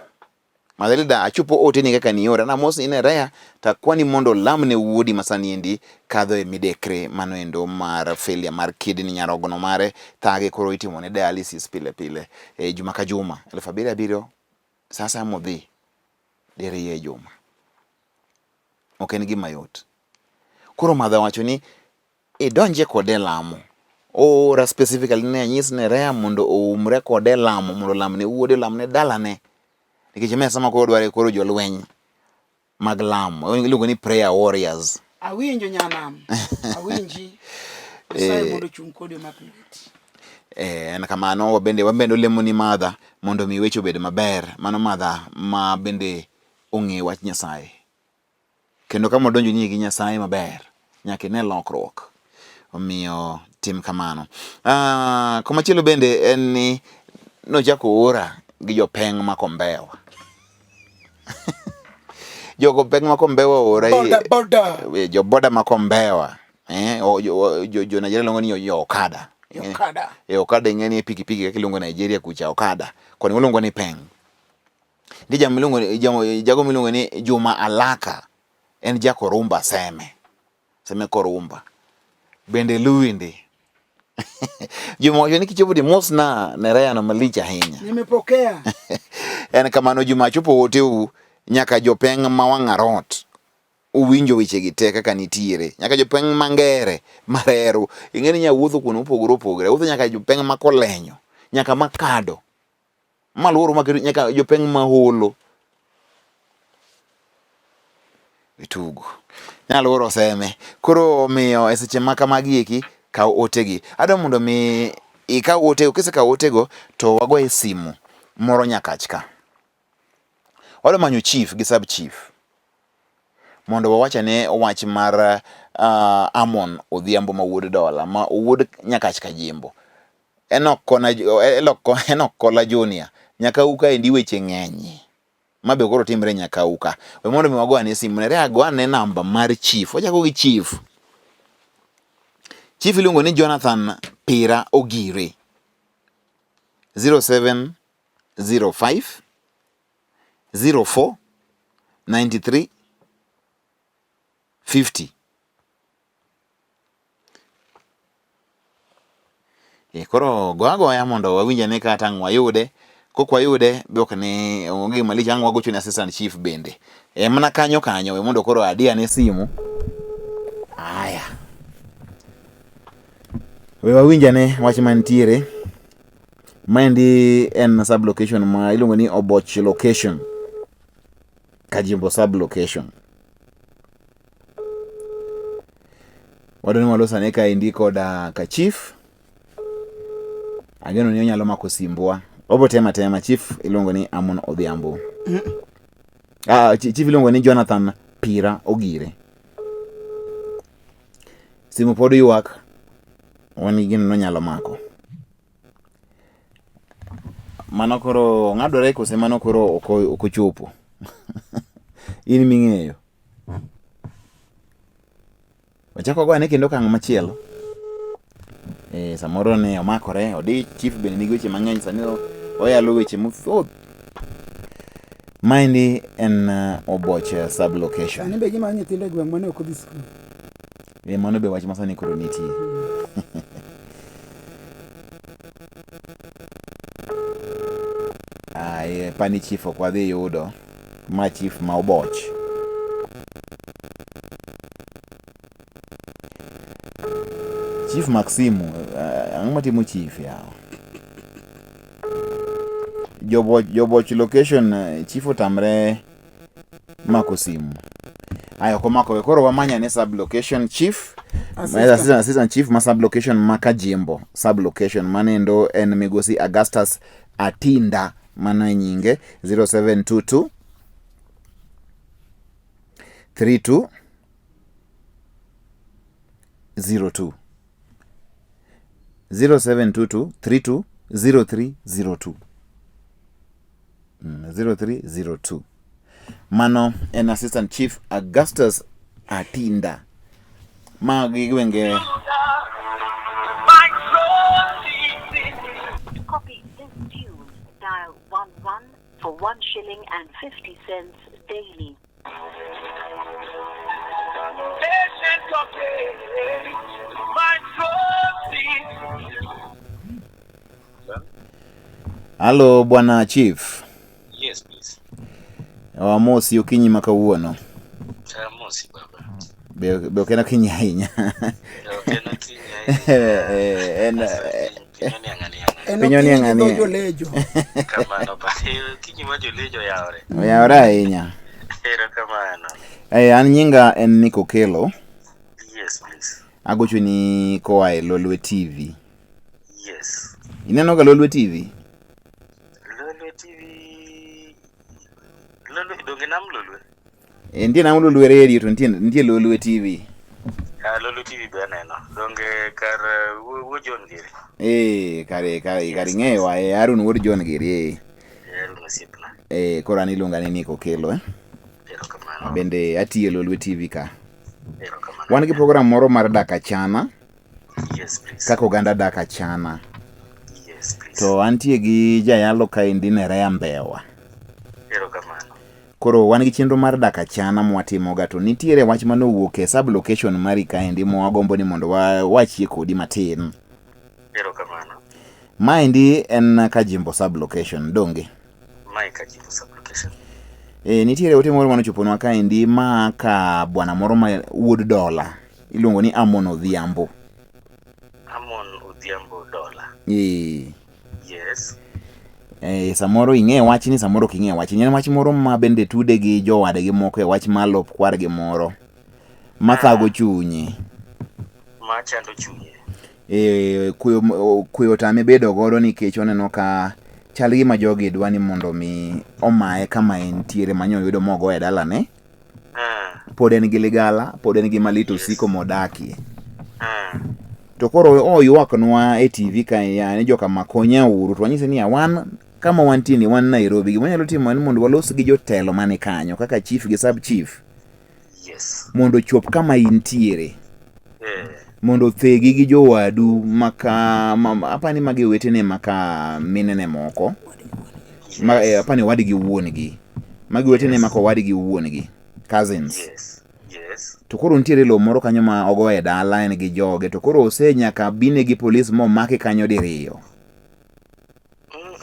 Mother Helida achopo oteni kaka niora namos ni Nerea to akwani mondo olamne wuodi ma sani endi kadho e midekre mano endo mar failure mar kidney nyarogno mare thage koro itimone dialysis pile pile e juma ka juma 7000 sa asaya modhi diriyo e juma. Ok en gima yot. Koro madha wacho ni idonje kode e lamo. Oora specifically ni anyis Nerea mondo oumre kode e lamo mondo olamne wuode olamne dalane. Nikech ma e sama koro odware koro jolweny mag lamo. Iluongo ni prayer warriors. Awinjo nyanam. Awinji. Nyasaye mondo ochung' kodi omak lweti. Eh, en kamano wabende wabende olemo ni madha mondo mi weche obed maber. Mano madha ma bende ong'e wach Nyasaye. Kendo kama odonjo ni gi Nyasaye maber, nyaka ine lokruok. Omiyo tim kamano. Ah, komachielo bende en ni nochako oora gi jopeng' ma Kombewa. Jogo peng' ma Kombewa oora Boda, boda. Jo boda ma Kombewa. Eh, jo Nigeria luongo ni jo Okada. Okada. Eh, Okada ing'e ni pikipiki kaka iluongo Nigeria kucha Okada. Koni iluongo ni peng'. Nitie jamo miluongo ni jago miluongo ni Juma Alaka en ja Korumba Seme. Seme Korumba. Bende luwindi. Juma wacho ni kichopo di mosna Nerea no malich ahinya. Nimepokea. En kamano Juma chopo oteu nyaka jopeng' ma wang'arot uwinjo wechegi te kaka nitiere nyaka jopeng' mangere mareru ing'e ni nyawuotho kuonde mopogore opogore awuotho nyaka jopeng' ma kolenyo nyaka makado maluoro maketo nyaka jopeng' maholo itugo nyaluoro oseme koro omiyo e seche ma kamagi eki kaw otegi adwa mondo mi ikaw otego kisekawo otego to wagoye simu moro nyakach ka wadwa manyo chief gi sub chief mondo wawach ane wach mar Amon Odhiambo ma wuod Dola ma wuod Nyakach Kajimbo Enock Kona, Enock Kola Junior Nyakau kaendi weche ng'eny ma be koro timre Nyakau ka. We mondo mi wago ane simu ne ago ane namba mar chief. Wachako gi chief. Chief iluongo ni Jonathan Pira Ogire. 0705 04 93 50. E, koro go agoya mondo wawinj ane kata ang' wayude. Kok wayude be ok ni onge gima lich ang' wagocho ne assistant chief bende. E mana kanyo kanyo we mondo koro adi ane simu. Aya. We wawinj ane wach mantiere. Maendi en sub location ma iluongo ni Oboch location. Kajimbo sub location. Wadwa ni walos ane kaendi koda ka chief. Ageno ni onyalo mako simbwa. Obo tema tema chief iluongo ni Amon Odhiambo. Ah, chief iluongo ni Jonathan Pira Ogire. Simu pod ywak. Wan gi geno ni onyalo mako. Mano koro ng'adore kose mano koro ok ochopo? In ming'eyo. Wachak wago ane kendo okang' machielo. Eh, samoro ne omakore, odich, chief bende nigi weche mang'eny sani oyalo weche mathoth. Maendi en Oboche sub location. Sani be gimanyo nyithindo e gweng' mane ok odhi skul. Eh, mano be wach ma sani koro nitie. Aye, pani chief ok wadhi yudo. Ma chief ma Oboch. Chief Maximu, ang'o matimo chief yawa? Joboch, Joboch location chief otamre mako simu. Aya ok omako we koro wamanya ne sub location chief. Assistant. Assistant chief ma sub location ma Kajimbo sub location manendo en migosi Augustus Atinda mano e nyinge 0722 32 02 0722 32 0302 0302 mano en assistant chief Augustus Atinda magi gwenge To copy this tune, dial 11 for 1 shilling and 50 cents daily. Halo bwana chief. Yes, please. Wamosi okinyi ma kawuono. Amosi baba. Be ok en okinyi ahinya. Ok en okinyi ahinya. En Piny oniang' aniang'a. En Piny oniang' okinyi gi dho aniang'a. jolejo. Kamano ba. Okinyi ma jolejo oyawore. Oyawore ahinya. Erokamano. An nyinga en Nick Okello. Yes, please. Agochoni koa e Lolwe TV. Yes. Ineno ga Lolwe TV? Lolwe TV. Lolwe donge nam Lolwe? Nitie nam Lolwe Radio to nitie Lolwe TV. Ah, Lolwe TV be aneno. Donge kar wuo John Giri. Kare ing'eyo Harun wuod John Giri. Harun osiepna. Koro an iluonga ni Nick Okello. Erokamano. Bende atiyo e Lolwe TV ka. Erokamano. Wan gi program moro mar Dak Achana. Yes, please. Kaka oganda dak achana. Yes, please. To antie gi jayalo kaendi Nerea Mbewa. Erokamano. Koro wan gi chenro mar Dak Achana mwatimoga to nitiere wach manowuok e sub location mari kaendi mwagombo ni mondo wachie kodi matin. Erokamano. Maendi en Kajimbo sub location, donge? Mae Kajimbo sub location. Nitiere ote moro manochoponwa kaendi ma ka bwana moro ma wuod dola iluongo ni Amon Odhiambo. Amon Odhiambo Dola. Yes. Samoro ing'e wachni, samoro ok ing'e wachni. En wach moro ma bende tude gi jowadgi moko e wach mar lop kwargi moro mathago chunye. Ma chando chunye. Kuyo otame bedo godo nikech oneno ka chal gima jogi dwa ni mondo mi omaye kama entiere manyo oyudo mogo e dalane. Pod en gi ligala, pod en gi malit osiko modakie. To koro oywaknwa e TV ka ya ni joka makonya uru to wanyise niya wan kama wantie ni wan Nairobi gima wanyalo timo en mondo walos gi jotelo mani kanyo kaka chief gi sub chief. Yes. Mondo ochop kama intiere. Mondo othegi gi jowadu maka apani magi owetene maka minene moko. Apani owadgi wuon-gi. Magi owetene maka owadgi wuon-gi. Cousins. Yes. Yes. To koro nitiere lowo moro kanyo ma ogo e dala en gi joge to koro ose nyaka bine gi polis momake kanyo diriyo.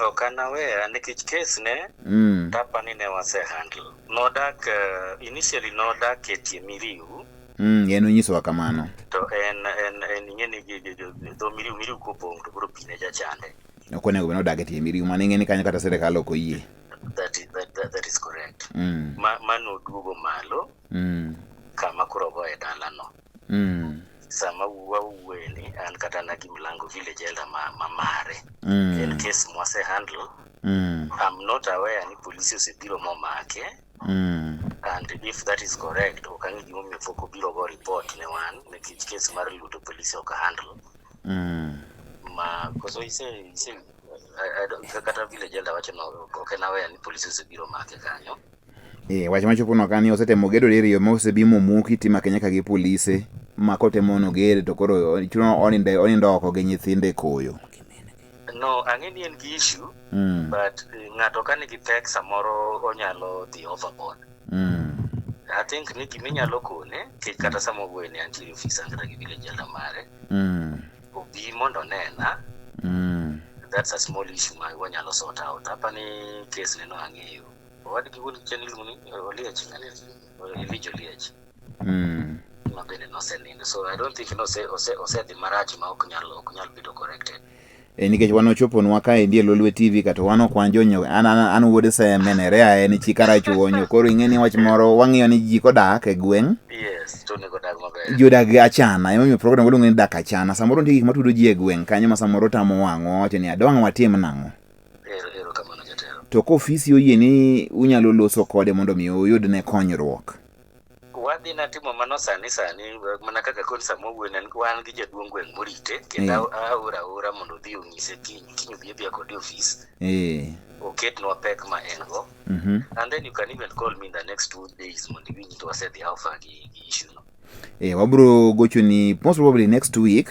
Ok an aware nikech case ne tapani ne wase handle. Nodak initially nodak e tie Miriu. En onyisowa kamano. To en ing'e ni dho Miriu Miriu kopong' to koro pi ne jachande. Ok onego bed ni odak e tie Miriu mano ing'e ni kanyo kata sirikal ok oyie. That is correct. Mano oduogo malo. Kama koro ogoye dalano. Sama wawuoye ni an kata na gi Mlango village elder ma mare. En case mwase handle. I'm not aware ni polisi osebiro momake. And if that is correct, ok ang'e gimomiyo pok obiro go report ne wan nikech case mar luto polisi ok handle. Ma koso ise I don't, kata village elder wacho no ok en aware ni polisi osebiro make kanyo. Wach machopo ka ni osetemo gedo diriyo ma osebi momuki timake nyaka gi polise ma kotemo noger to koro chuno onindo oko gi nyithinde koyo. No, ang'e ni en gi issue, but ng'ato ka nigi pek samoro onyalo dhi overboard. I think ni giminyalo kone, nikech kata sama owuoyo ni antiere ofis an kata gi village elder mare, obi mondo onena, that's a small issue ma wanyalo sort out. Apani case ne no ang'eyo. Owadgi wuon chien iluongo ni Oliech, Elijah Oliech. Ma bende nosenindo. So I don't think osedhi marach ma ok nyal bedo corrected. Nikech wan ochoponwa kaendi e Lolwe TV kata wan ok wan jonyo, an wuod Seme, Nerea en chi Karachuonyo. Koro ing'e ni wach moro wang'iyo ni ji kodak e gweng'. Yes, to onego dag maber. Jodag achana, emomiyo program waluongo ni dak achana. Samoro nitie gik matudo ji e gweng' kanyo ma samoro tamo wang'wa, wacho ni adwang' watim nang'o. Erokamano jatelo. To ka ofisi oyie ni unyalo loso kode mondo mi uyudne konyruok. Wadhi natimo mano sani mana kaka koni sama owuoyo ne wan gi jaduong' gweng' morite kendo aora aora mondo odhi onyise kiny obi abiya kode e ofis. Oketnwa pek ma en go. And then you can even call me in the next 2 days mondo iwinj to wasedhi how far gi issue no. Wabro gochoni most probably next week.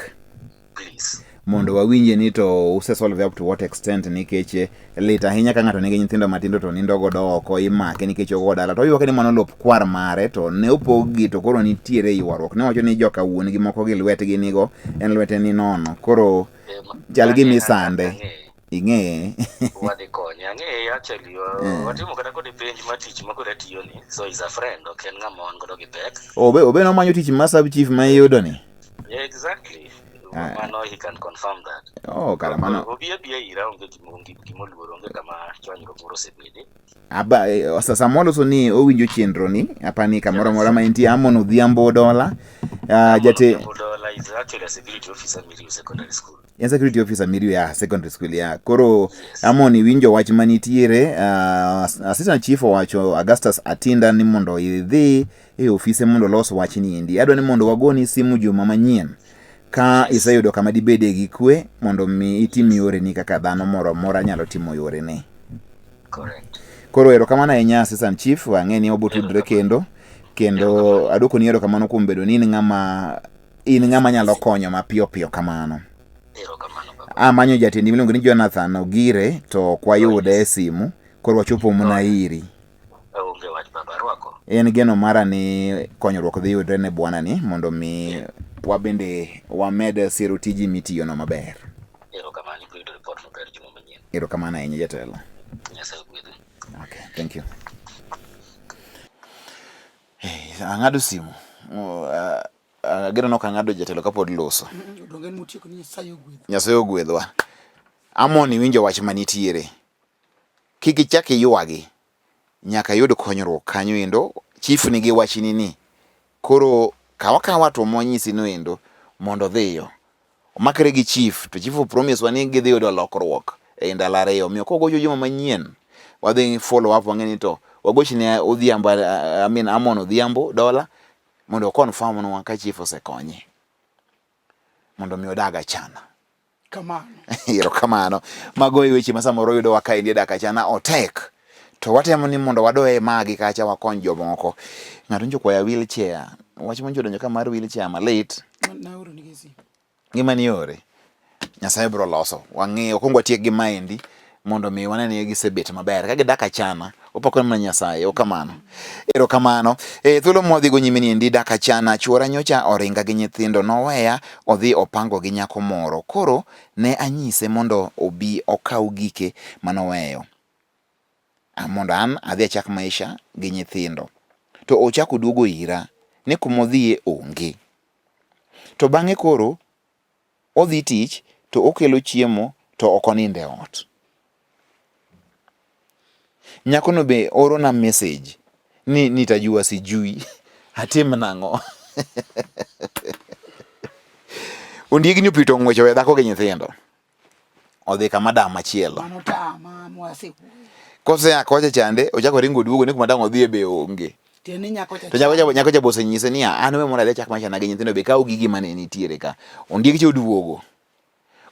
Please. Mondo wawinje ni to usesolve up to what extent nikech lit ahinya ka ng'ato nigi nyithindo matindo to nindo godo oko imake nikech ogo dala to oywak ni mano lop kwar mare to ne opog-gi to koro nitiere ywaruok ne wacho ni joka wuon gi moko gi lwetgi nigo en lwete ni nono koro chal gima isande. Ing'eye? Wadhi konye. Ang'eye actually. Watimo kata kode penj ma tich ma koro atiyo ni. So he's a friend, ok en ng'ama wan godo gi pek. Obe obe nomanyo tich ma sub chief ma iyudo ni? Yeah, exactly. Ah. Mano he can confirm that. Oh, kara mano. Obi abiya ira onge gima onge gima oluoro onge kama chwanyruok moro osebede. Aba sama waloso ni owinjo chenro ni apani kamoro amora ma entie Amon Odhiambo Dola. Jate Odhiambo Dola is actually a security officer Miriu Secondary School. En security officer Miriu ya secondary school ya. Koro Amon iwinjo wach manitiere assistant chief owacho Augustus Atinda ni mondo idhi e ofise mondo olos wach ni endi. Adwa ni mondo wagoni simu juma manyien ka iseyudo kama dibede gi kwe mondo mi itim yoreni kaka dhano moro amora nyalo timo yorene. Correct. Koro erokamano ahinya Assistant Chief, wang'e ni wabotudre kendo kendo adwokoni erokamano kuom bedo ni in ng'ama in ng'ama nyalo konyo mapiyo piyo kamano. Erokamano baba. Amanyo jatendi miluongo ni Jonathan Ogire to ok wayude e simu, koro wachopo mana iri. Onge wach baba, arwako. En geno mara ni konyruok dhi yudre ne bwana ni mondo mi wabende wamed siro tiji mitiyono maber. Erokamano, ibiro yudo report maber juma manyien. Erokamano ahinya jatelo. Nyasaye ogwedhi. Okay, thank you. Hey, ang'ado simu. Ageno nok ang'ado jatelo kapod loso. Donge en motieko ni Nyasaye ogwedhi. Nyasaye ogwedhwa. Amon iwinjo wach manitiere. Kik ichak iywagi. Nyaka iyud konyruok kanyo endo. Chief nigi wachni ni. Koro kaw akawa to mwanyisi no endo mondo odhiyo. Omakre gi chief to chief opromise wa ni gidhi yudo lokruok e ndalo ariyo. Omiyo kogocho juma manyien wadhi follow up wang'e ni to wagoch ne Odhiambo, I mean Amon Odhiambo Dola mondo o confirm nwa ka chief osekonye mondo mi odag achana. Kamano. Erokamano. Mago e weche ma samoro yudowa kaendi e dak achana otek. To watemo ni mondo wadoye magi kacha wakony jomoko. Ng'ato nyocha okwaya wheelchair. Wach manyocha odonjo ka mar wheelchair malit. Naoro nigi simu. Ngima ni yore. Nyasaye biro loso. Wang'e okwong watiek gi maendi mondo mi wane ni gisebet maber. Ka gidak achana, wapako mana Nyasaye. Erokamano. Erokamano. E thuolo mwadhi go nyime ni endi dak achana, chuora nyocha oringa gi nyithindo noweya odhi opango gi nyako moro. Koro ne anyise mondo obi okaw gike manoweyo. Mondo an adhi achak maisha gi nyithindo. To ochako oduogo ira ni kumodhiye onge. To bang'e koro odhi tich to okelo chiemo to ok onind e ot. Nyakono be orona message ni nitajua sijui atim nang'o. Ondiegni opito ng'wech owe dhako gi nyithindo. Odhi kama dam machielo. Mano tama mwasewuoyo. Kosea kocha chande ochako ringo oduogo ni kuma dang' odhiye be onge. Tiende ni nyako cha To nyako cha nyako cha be osenyise niya an we mondo adhi achak maisha na gi nyithindo be kaw gigi mane nitiere ka. Ondiek cha oduogo.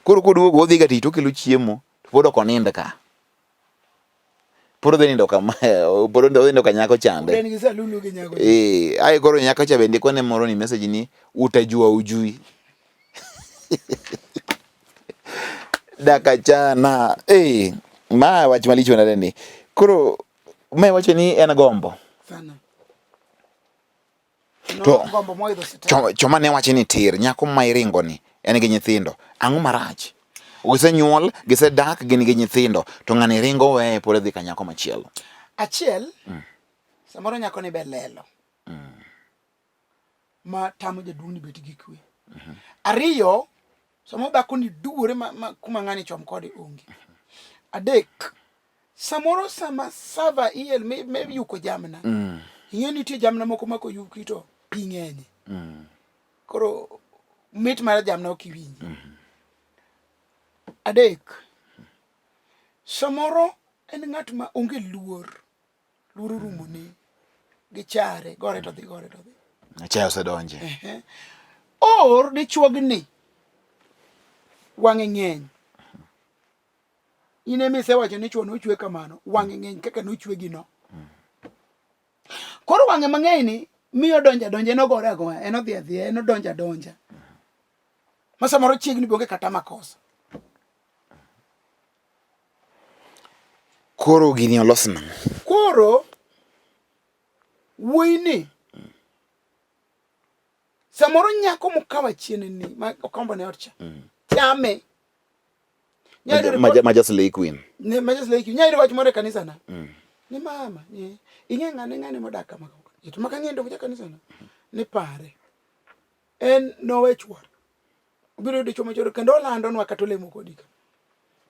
Koro koduogo odhi ga tich to okelo chiemo to pod ok onind ka. Pod odhi nindo kama pod odhi nindo ka nyako chande. En gi salulu gi nyako. Eh, ae koro nyako cha bende kone moro ni message ni utajua ujui. Dakachana. Eh, ma wach malich manade ni. Koro ma iwacho ni en gombo. Sana. To gombo moidho sitara. Choma ne wacho ni tir nyako ma iringo ni en gi nyithindo. Ang'o marach? Gisenyuol, gisedak, gin gi nyithindo to ng'ani ringo weye pod odhi ka nyako machielo. Achiel, samoro nyako ni be lelo. Ma tamo jaduong' ni bet gi kwe. Ariyo, samoro dhako ni duwore ma, ma kuma ng'ani chom kode onge. Adek, samoro sama sava iel me, me yuko jamna. Ing'e nitie jamna moko ma koyuki to pi ng'enye. Koro mit mar jamna ok iwinji. Adek, samoro en ng'at ma onge luor. Luor orumone. Gichare, gore to dhi, gore to dhi. Achaye osedonje. Ehe. Or dichuogni wang'e ng'eny. In ema isewacho ni chwo nochwe kamano, wang'e ng'eny kaka nochwe gi no. Koro wang'e mang'eny ni miyo donja donja, en ogore agoya, en odhi adhiya, en odonja donja. Ma samoro chiegni be onge kata makosa. Koro gini olos nang'o? Koro wuoyi ni samoro nyako mokawo achien ni ma okombo ne ot cha chame. Ma Slay Queen. Ne ma Slay Queen. Nyayudo wach moro e kanisa na. Ni mama, ni ing'e ng'ane ng'ane modak kama kama. To maka ng'e ndoko ja kanisa na. Ni pare. En nowe chwor. Obiro yudo chwo machoro kendo olandonwa kata olemo kodi ka.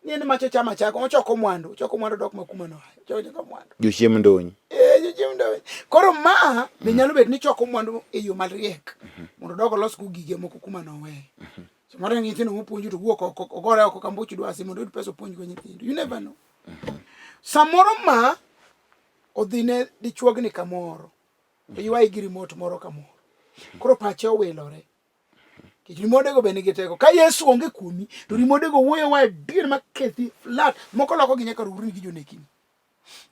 Ni en macho chama chako, ochoko mwandu, ochoko mwandu dok makuma noaye. Ochoko choko mwandu. Jochiem ndony. Eh, jochiem ndony. Koro ma be nyalo bet ni choko mwandu e yo mariek mondo odog olos go gige moko kuma noweye. Samoro en nyithindo mopuonjo to wuok oko ogore oko ka mbuch dwasi mondo oyud pesa opuonjgo nyithindo. You never know. Samoro ma odhi ne dichuogni kamoro to ywaye gi remote moro kamoro. Koro pache owilore. Nikech rimodego be nigi teko. Ka Yesu onge kuomi, to rimodego wuoyo wa adier makethi flat. Moko loko gi nyaka rurni gi jonekini.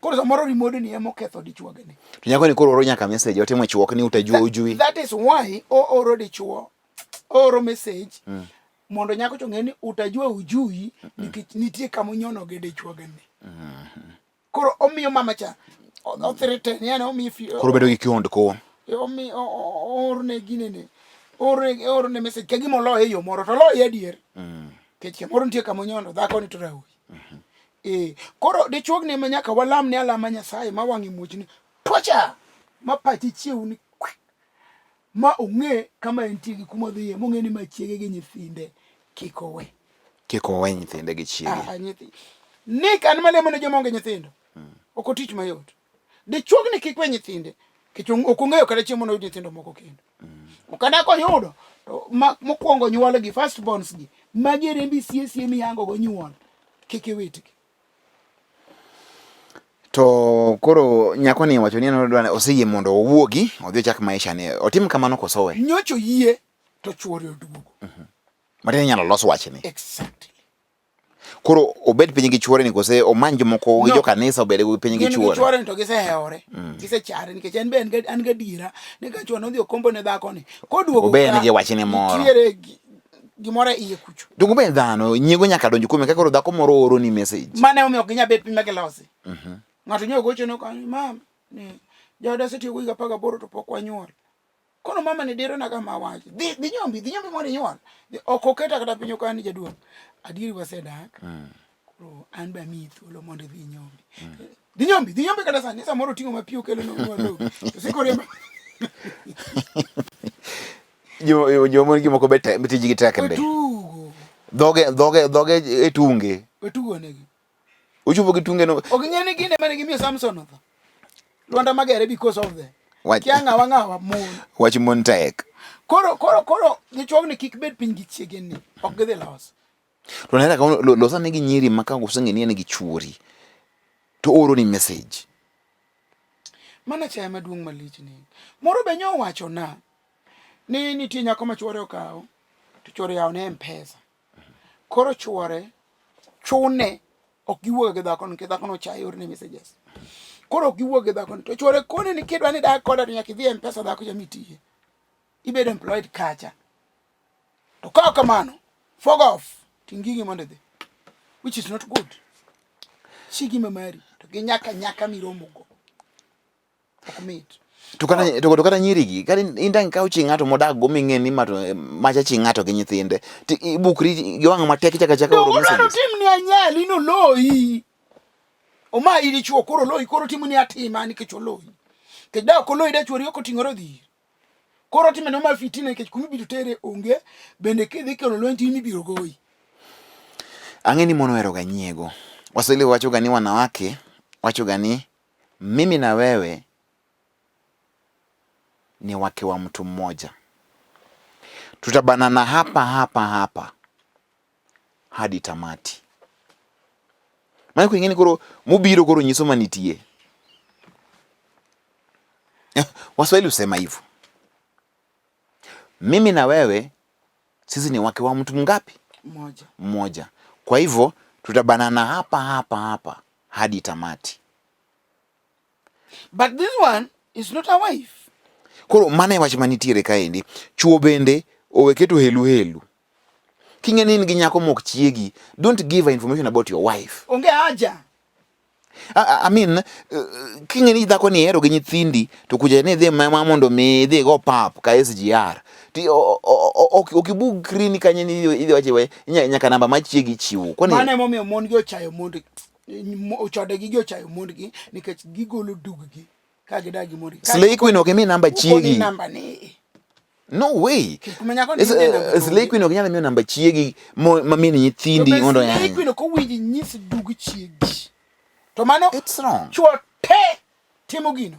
Koro samoro rimodeni ema oketho dichuogni. To nyako ni koro oro nyaka message otimo chuok ni utajua ujui. That is why ooro dichuo, ooro message mondo nyako cha ong'e ni utajua ujui nikech nitie kama onyono gi dichuogni. Koro omiyo mama cha o threaten, yani omiyo Koro bedo gi kiondko. Omi oorne ginene. Oorne oorne message ka gima oloye e yo moro to oloye adier. Nikech kamoro nitie kama onyono dhako ni to rawuoyi. Eh, koro dichuogni ema nyaka walam ne alama Nyasaye ma wang'e muochni twacha ma pache chiew ni kwik ma ong'e kama entie gi kuma odhiye mong'e ni ma chiege gi nyithinde kik owe. Kik owe nyithinde gi chiege. Ah, nyithi. Nick an malemo ne joma onge nyithindo. Ok otich mayot. Dichuogni kik we nyithinde. Nikech ok ong'eyo kata chieng' monoyud nyithindo moko kendo. Kata koyudo to ma, mokwongo nyuol gi first borns gi magi e rembi sie sie mihango go nyuol kik iwitgi. To koro nyako ni wacho ni en odwa oseyie mondo owuogi odhi ochak maisha ne. Otim kamano koso we? Nyocha oyie to chuore oduogo. Matiende inyalo los wachni. Exactly. Koro obed piny gi chuore ni kose omany jomoko gi No. jokanisa obed piny gi Gin gi chuore. chuore ni to gisehewore. Gisechare nikech en be an gadiera ni ka chuore nodhi okombo ne dhako ni koduogo Obed ka, gi wachne moro. Nitiere gimoro e iye kucho. To be dhano nyiego nyaka donj kuome ka koro dhako moro oro ni message. Mano emomiyo ok ginyal bet piny ma gilosi. Ng'ato nyo gocho ne kanyo, mama, ni jaoda osetiyo go higa 18 to pok wanyuol. Kono mama ni diro na kama wach. Dhi dhi nyombi, dhi nyombi mondo inyuol. Ok oketa kata piny okani jaduong'. Adieri wasedak. Koro an be amiyi thuolo mondo idhi inyombi. Dhi nyombi, dhi nyombi kata sani samoro oting'o ma pi okelo no nwalo. To siko riembo. Jo jo mon gimoko be tijgi tek ndi. Otugo. Dhoge dhoge dhoge e tunge. Otugo negi. Ochopo gi tunge no. Ok ing'e ni gine mane gimiyo Samson otho. Lwanda Magere because of them. Wach- Kia ng'awa ng'awa mon. Wach mon tek. Koro koro koro dichuogni kik bed piny gi chiege ni. Ok gidhi loso. To nera ka losa ne gi nyiri ma ka oseng'e ni en gi chuori to oro ni message. Mano achaya maduong' malich ni. Moro be nyo owacho na ni nitie nyako ma chuore okawo to chuore yawo ne M-Pesa. Koro chuore chune ok giwuog gi dhakono nikech dhakono ochaye orne messages. Koro ok giwuog gi dhakono to chuore kone ni kidwa ni dak koda to nyaka idhi e M-Pesa dhako cha mitiye. Ibedo employed kacha. To ka ok kamano, fog off ting' gigi mondo idhi. Which is not good. Chi gima mari to gi nyaka nyaka miromogo. Ok mit. To kata to kata nyiri gi kata in dang' ikaw chi ng'ato modak go ming'e ni ma to macha chi ng'ato gi nyithinde to ibukri gi wang' matek ichako achaka oro Donge odwaro messages. timni anyali noloyi. Omayi dichuo koro oloyi koro timoni atima nikech oloyi. Nikech da ok oloyi da chuori ok oting'ore odhi iri. Koro otime no ma fitina nikech kuma ibiro tere onge bende kidhi kelo lweny to in ibiro goyi. Ang'e ni mon oheroga nyiego. Waswahili wachoga ni wanawake wachoga ni mimi na wewe ni wake wa mtu mmoja, tutabanana hapa hapa hapa hadi tamati. Mano koro ing'eni koro mobiro koro nyiso manitie. Waswahili husema hivyo, mimi na wewe sisi ni wake wa mtu mngapi? Mmoja. Mmoja. Kwa hivyo tutabanana hapa hapa hapa hadi tamati. But this one is not a wife. Koro mano e wach manitiere kaendi. Chuo bende owe keto helu helu. King'e ni in gi nyako mok chiegi, don't give her information about your wife. Onge haja. I mean, king'e ni dhako ni ihero gi nyithindi to kucha ni idhi ma mondo mi idhi go pap ka SGR. Ti Ok ibukri ni kanye ni idhi wache we nyaka namba ma chiegi chiwo. Kwani Mano emomiyo mon gi ochayo mondgi, chodegi gi ochayo mondgi nikech gigolo duggi ka gidak gi mondgi. Slay Queen ok imi namba Ukoni chiegi. namba ni. No way. Kuma nyako ni ine namba Slay Queen ok nyal miyo namba chiegi ma min nyithindi mondo Slay yany. Queen ok owinji nyis dug chiegi. To mano It's wrong. chwo te timo gino.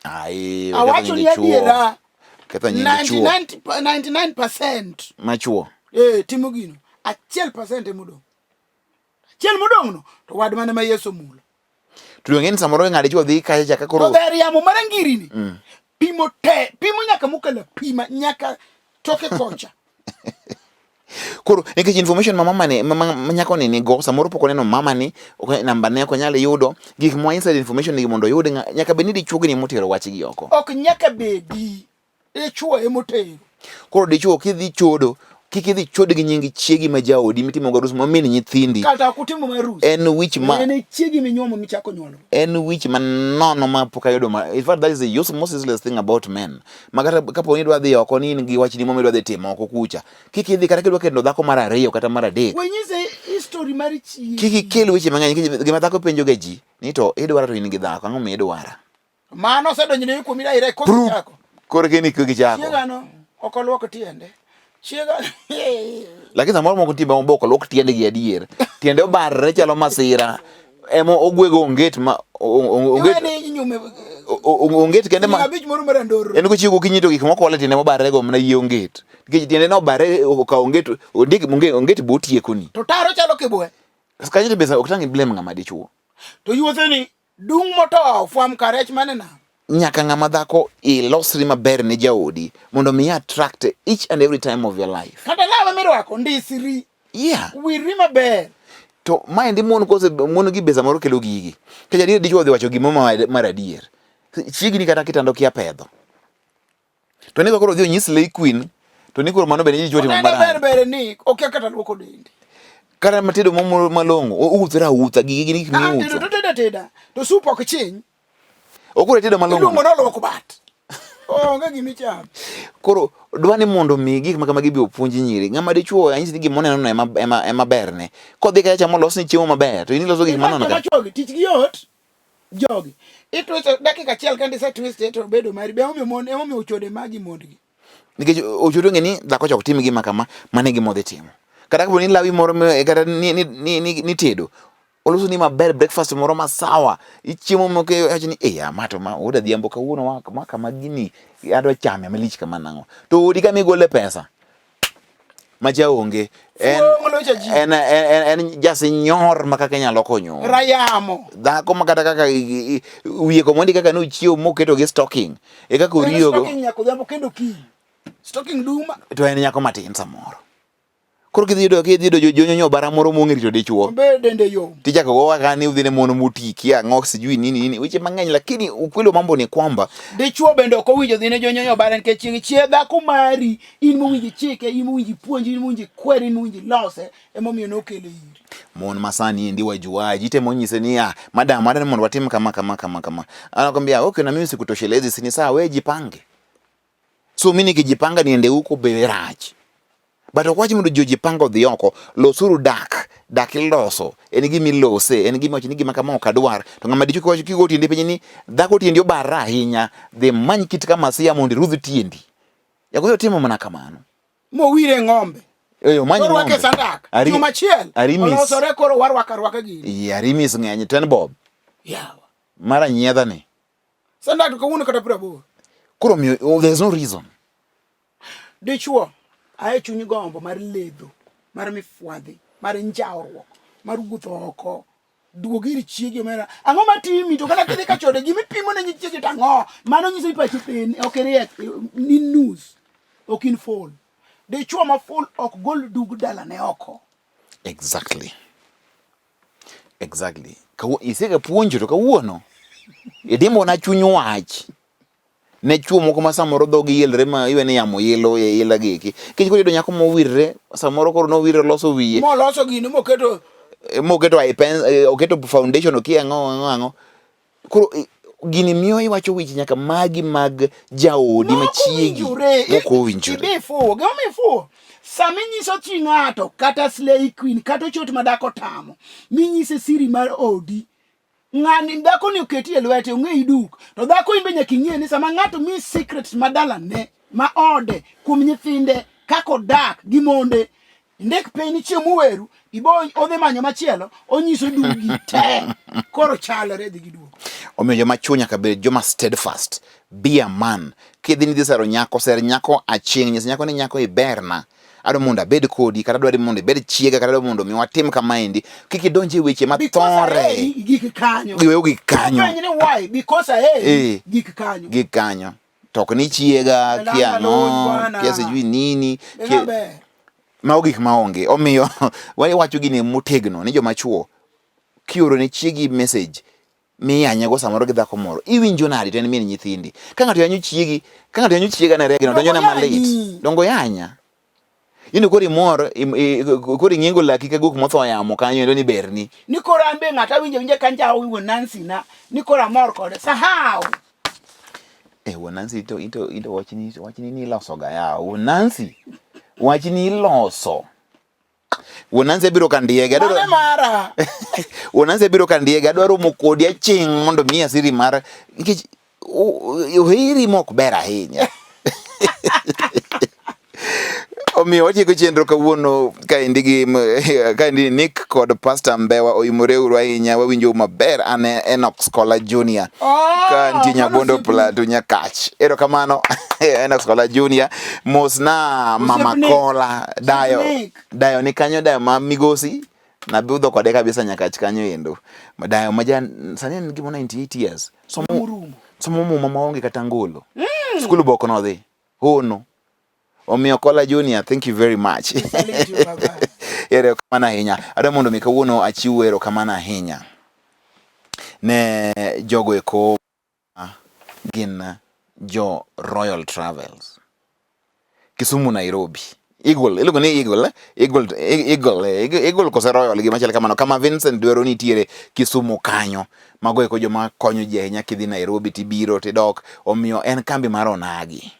Ai, Awacho ni adiera. Ketho nying chuo. 99% Machuo. Eh, timo gino. 1% emodong'. Achiel modong' no to wad mane ma Yesu omulo. To donge ni samoro ng'ade chuo dhi kacha cha ka koro To dher yamo mar ngirini. Pimo te, pimo nyaka mokalo pima nyaka toke kocha. Koro nikech information ma mama ni ma nyako ni nigo samoro pok oneno mama ni ok namba ne ok onyal yudo gik ma inside information ni mondo oyud nyaka bed ni dichuo gi ni motero wach gi oko. Ok nyaka bedi dichuo emotero. Koro dichuo kidhi chodo kik idhi chod gi nying chiegi ma jaodi mitimo go arus ma min nyithindi. Kata ok utimo arus. En wich ma en chiegi minyuomo michako nyuolo. En wich ma nono ma pok ayudo ma in fact that is the most useless thing about men. Ma kata kapo ni idwa dhi oko ni in gi wachni moro midwa dhi timo oko kucha. Kik idhi kata kidwa kendo dhako mar ariyo kata mar adek. We nyise history mar chiegi. Kik ikel weche mang'eny nikech gima dhako penjo ga ji ni to idwara to in gi dhako ang'o midwara? Mano osedonjo ne kuomi daire koso chako. Koro keni kichako. Chiega no ok oluok tiende. Chiega Lakini samoro moko nitie ma ok oluok tiendegi adier. Tiende obarre chalo masira. Ema ogwego onget ma onget onget kende ma abich moro mar andoro. En kochiew gokinyi to gik moko ole tiende mobarre go mana yie onget. Nikech tiende no obarre okawo onget ondik onget bo otiekoni. To taro chalo kibwe. Kanyo to be ok tang' i blame ng'ama dichuo. To yuothe ni Dung motowo fwam ka rech mane nam. Nyaka ng'ama dhako ilosri maber ne jaodi mondo mi attract each and every time of your life. Kata lawe mirwako ndisri. Yeah. Wirri maber. To maendi mon kose mon gi be samoro kelo gigi. Nikech adier dichuo odhi wacho gimo mar adier. Chiegni kata kitanda okia pedho. To ni koro odhi onyis Slay Queen to ni koro mano bende dichuo timo marach. Ber ber ni okia kata luoko dende. Kata matedo mo malong'o outhre autha gigi gin gik miutho. To tedo ateda to sup ok chiny. Ok ore tedo malong'o. Iluongo ni oluok bat. Onge gima ichamo. Koro dwa ni mondo mi gik ma kamagi be opuonj nyiri. Ng'ama dichuo anyisi ni gima oneno no ema ema ema berne. Kodhi kacha chamo olosni chiemo maber to in iloso gik manono ka. Jogi tich gi yot. Jogi. Itwist dakika achiel kende ise twist to bedo mari. Be emomiyo mon emomiyo ochode magi mondgi. Nikech ochodo ong'e ni dhako cha ok tim gima kama, mano e gima odhi timo. Kata kapo ni lawi moro kata ni, ni, ni, ni, ni tedo, oloso ni maber breakfast moro ma sawa, ichiemo moko iwacho ni eh, ma to ma wuod adhiambo kawuono ma, ma kama gini adwa chame malich kama nang'o. To odi kama igole pesa macha onge en, en, en, en jasinyor ma kaka inyalo konyo rayamo dhako ma kata kaka wiye komondi kaka nochiewo moketo gi stocking e kaka oriyogo stocking nyaka odhiambo kendo kiny stocking duma to en nyako matin samoro koro kidhi yudo kidhi yudo jonyonyo bara moro mong'e rito dichuo be dende yom tichako go kaka ni udhi ne mon moti kia ang'o sijui nini nini weche mang'eny lakini ukweli wa mambo ni kwamba dichuo bende ok owinjo dhi ne jonyonyo bara nikech chieng' chie dhako mari in mowinjo chike in mowinjo puonj in mowinjo kwer in mowinjo lose emomiyo nokele iri mon masani endi wajuaji itemo nyise ni ah madam adwa ni mondo watim kama kama kama kama anakwambia okay na mimi sikutoshelezi si ni sawa wewe jipange so mimi nikijipanga niende huko be rach but ok wach mondo ji ojipanga odhi oko losuru dak dak iloso en gima ilose en gima wacho ni gima kama ok adwar to ng'ama dichuo kiwacho kigo tiendi piny ni dhako tiendi obarre ahinya dhi many kit kama siya mondo irudh tiendi Jagoyo timo mana kamano. Mowire ng'ombe. Eh, omany ng'ombe. Orwake sandak. Juma achiel. Arimis. Olosore koro warwako arwaka gini. Iya, arimis ng'eny ten bob. Yawa. Mar anyiedha ni. Sandak to kawuono kata 80. Koro miyo, oh, there's no reason. Dichuo, aye chuny gombo mar ledho, mar mifwadhi, mar njawruok, mar wuotho oko, duog ir chiegi omera ang'o matimi to kata kidhi ka chode gima ipimo ne nyichiegi to ang'o mano nyiso ni pachi thin ok iriek ni nus ok in full dichuo ma full ok gol dug dalane oko exactly exactly isega puonjo to kawuono idimbona chuny wach ne chuo moko ma samoro dhogi yelre ma iwe ni yamo yelo e ila gi eki. Nikech koro iyudo nyako mowirre, samoro koro nowirre oloso wiye. Moloso gini moketo moketo eye pen, oketo foundation okia ang'o ang'o ang'o. Koro Gini miyo iwacho weche nyaka magi mag jaodi machiegi mok owinjore. Ibe fuwo, gima omiyo ifuwo, sama inyiso chi ng'ato kata slay queen kata ochot ma dhako tamo, minyise siri mar odi, ng'ani dhako ni oketi e lwete ong'eyi duk to dhako in be nyaka ing'e ni sama ng'ato mi secrets ma dalane ma ode kuom nyithinde kaka odak gi monde ndik piny ni chieng' moweru ibo odhi manyo machielo onyiso dugi te koro chalre dhi gi duogo Omiyo joma chuo nyaka bed joma steadfast. Be a man. Kidhi ni dhi sero nyako, ser nyako aching'. Nyis nyako ni nyako iberna. Adwa mondo abed kodi, kata adwa mondo ibed chiega, kata adwa mondo mi watim kamaendi. Kik idonj e weche mathore. Gik kanyo. Giweyo gik kanyo. Penj ni why? Because aheri eh. gik kanyo. Gik kanyo. To ok ni chiega, kia ang'o, kia sijui nini. Mago gik maonge. Omiyo wacho gini motegno ni joma chuo kioro ne chiegi message miyanyego samoro gi dhako moro iwinjo nade to en min nyithindi ka ng'ato yanyo chiegi ka ng'ato yanyo chiega ne regno donjo na malit dongo yanya in koro imor koro ing'ingo laki ka guok motho yamo kanyo endo ni berni ni koro an be ng'ato awinjo awinja ka njawo wuon Nancy na ni koro amor kode sahau Eh, wuon Nancy to into into wachni wachni ni iloso ga yawa wuon Nancy wachni iloso Wuon Nancy biro ka ndiege. Adwaro Mane mara. Wuon Nancy biro ka ndiege. Adwaro romo kodi aching' mondo miya siri mar nikech oheri mok ber ahinya. Omiyo watieko chenro kawuono kaendi gi kaendi Nick kod Pastor Mbewa oimore uru ahinya wawinjo maber an Enoch Scholar Junior oh, ka nitie Nyabondo Plateau Nyakach. Erokamano Enoch Scholar Junior mos na Mama Kola dayo dayo ni kanyo dayo ma migosi nabudho kode kabisa Nyakach kanyo endo dayo ma jan sani en gimo 98 years somo somo muma maonge kata ngolo mm. Skul bok nodhi hono Omiyo Kola Junior, thank you very much. Erokamano ahinya. Adwa mondo mi kawuono achiw erokamano ahinya ne jogo eko gin jo Royal Travels. Kisumu Nairobi. Eagle, iluongo ni Eagle, eh? Eagle, Eagle, eh, Eagle kose Royal gima chal kamano. Kama Vincent dwaro nitiere Kisumu kanyo. Mago eko joma konyo ji ahinya kidhi Nairobi tibiro tidok. Omiyo en kambi mar onagi.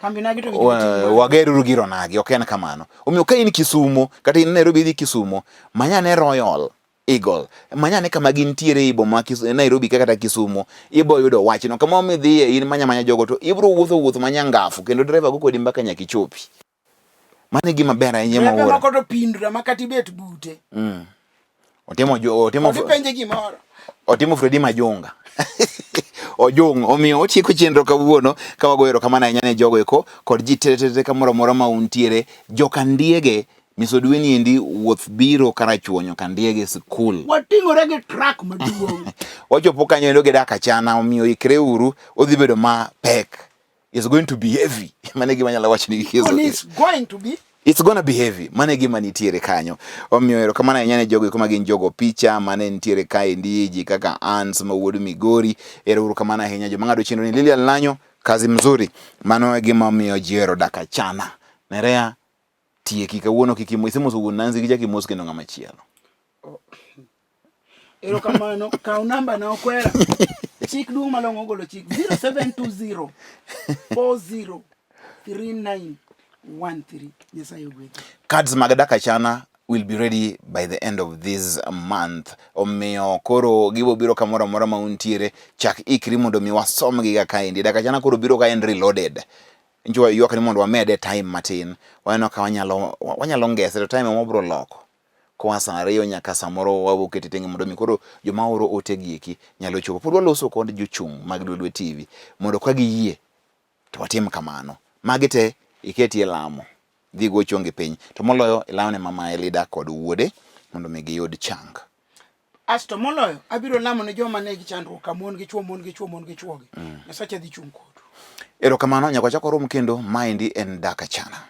Wageruru gir onagi, ok en kamano. Omiyo ka in Kisumo, kata in Nairobi idhi Kisumo, manyane Royal Eagle, manyane kama gintiere ei boma Nairobi kata Kisumo, ibo yudo wachno. Kama midhiye in manya manya jogo to ibro wuotho wuoth manyangafu kendo driver go kodi mbaka nyaka ichopi. Mano e gima ber ahinya ma wuoro. Moko to pindra ma kata ibet bute. Mm. Otimo otimo Openje gimoro. Otimo Fredi Majunga. Ojung' omiyo otieko chenro kawuono ka wagoyo erokamano ahinya ne jogo eko kod ji te te te kamoro amora ma untiere. Joka Ndiege Misodweni endi wuoth biro Karachuonyo Kandiege sikul. Wating'ore gi truck maduong'. Wachopo kanyo endo gi dak achana omiyo ikre uru odhi bedo mapek. It's going to be heavy. Mano e gima anyalo wacho ni It's going to be It's gonna be heavy. Mano e gima nitiere kanyo. Omiyo erokamano ahinya ne jogo eko ma gin jogo picha mane nitiere kaendi ji kaka Ans ma wuod Migori. Ero uru kamano ahinya joma ng'ado chenro ni Lilian Lanyo, kazi mzuri. Mano e gima omiyo ji ohero dak achana. Nerea tieki kawuono kik isemoso wuon Nancy gi chak imos kendo ng'ama chielo. Erokamano, kaw namba na okwera. Chik duong' malong'o ogolo chik 0720 40 39 13. Nyasaye ogwedhi. Cards mag dak achana will be ready by the end of this month. Omiyo koro gibo biro kamoro amora ma untiere, chak ikri mondo mi wasomgi ga kaendi. Dak achana koro biro ka en reloaded. Njo ywak ni mondo wamede time matin. Waneno ka wanyalo wanyalo ngese to time ema wabro loko. Koa saa ariyo nyaka samoro wabo kete tenge mondo mi koro joma oro ote gi eki nyalo chopo. Pod waloso kod jochung' mag Lolwe TV mondo ka giyie to watim kamano. Magi te iketie lamo. Dhi go chongi piny. To moloyo ilamne mama Elida kod wuode mondo mi giyud chang. Asto moloyo abiro lamo ne joma nigi chandruok ka mon gi chwo, mon gi chwo, mon gi chwogi. Nyasacha dhi chung' kodu. Erokamano nyaka wachak warom kendo. Maendi en Dak Achana.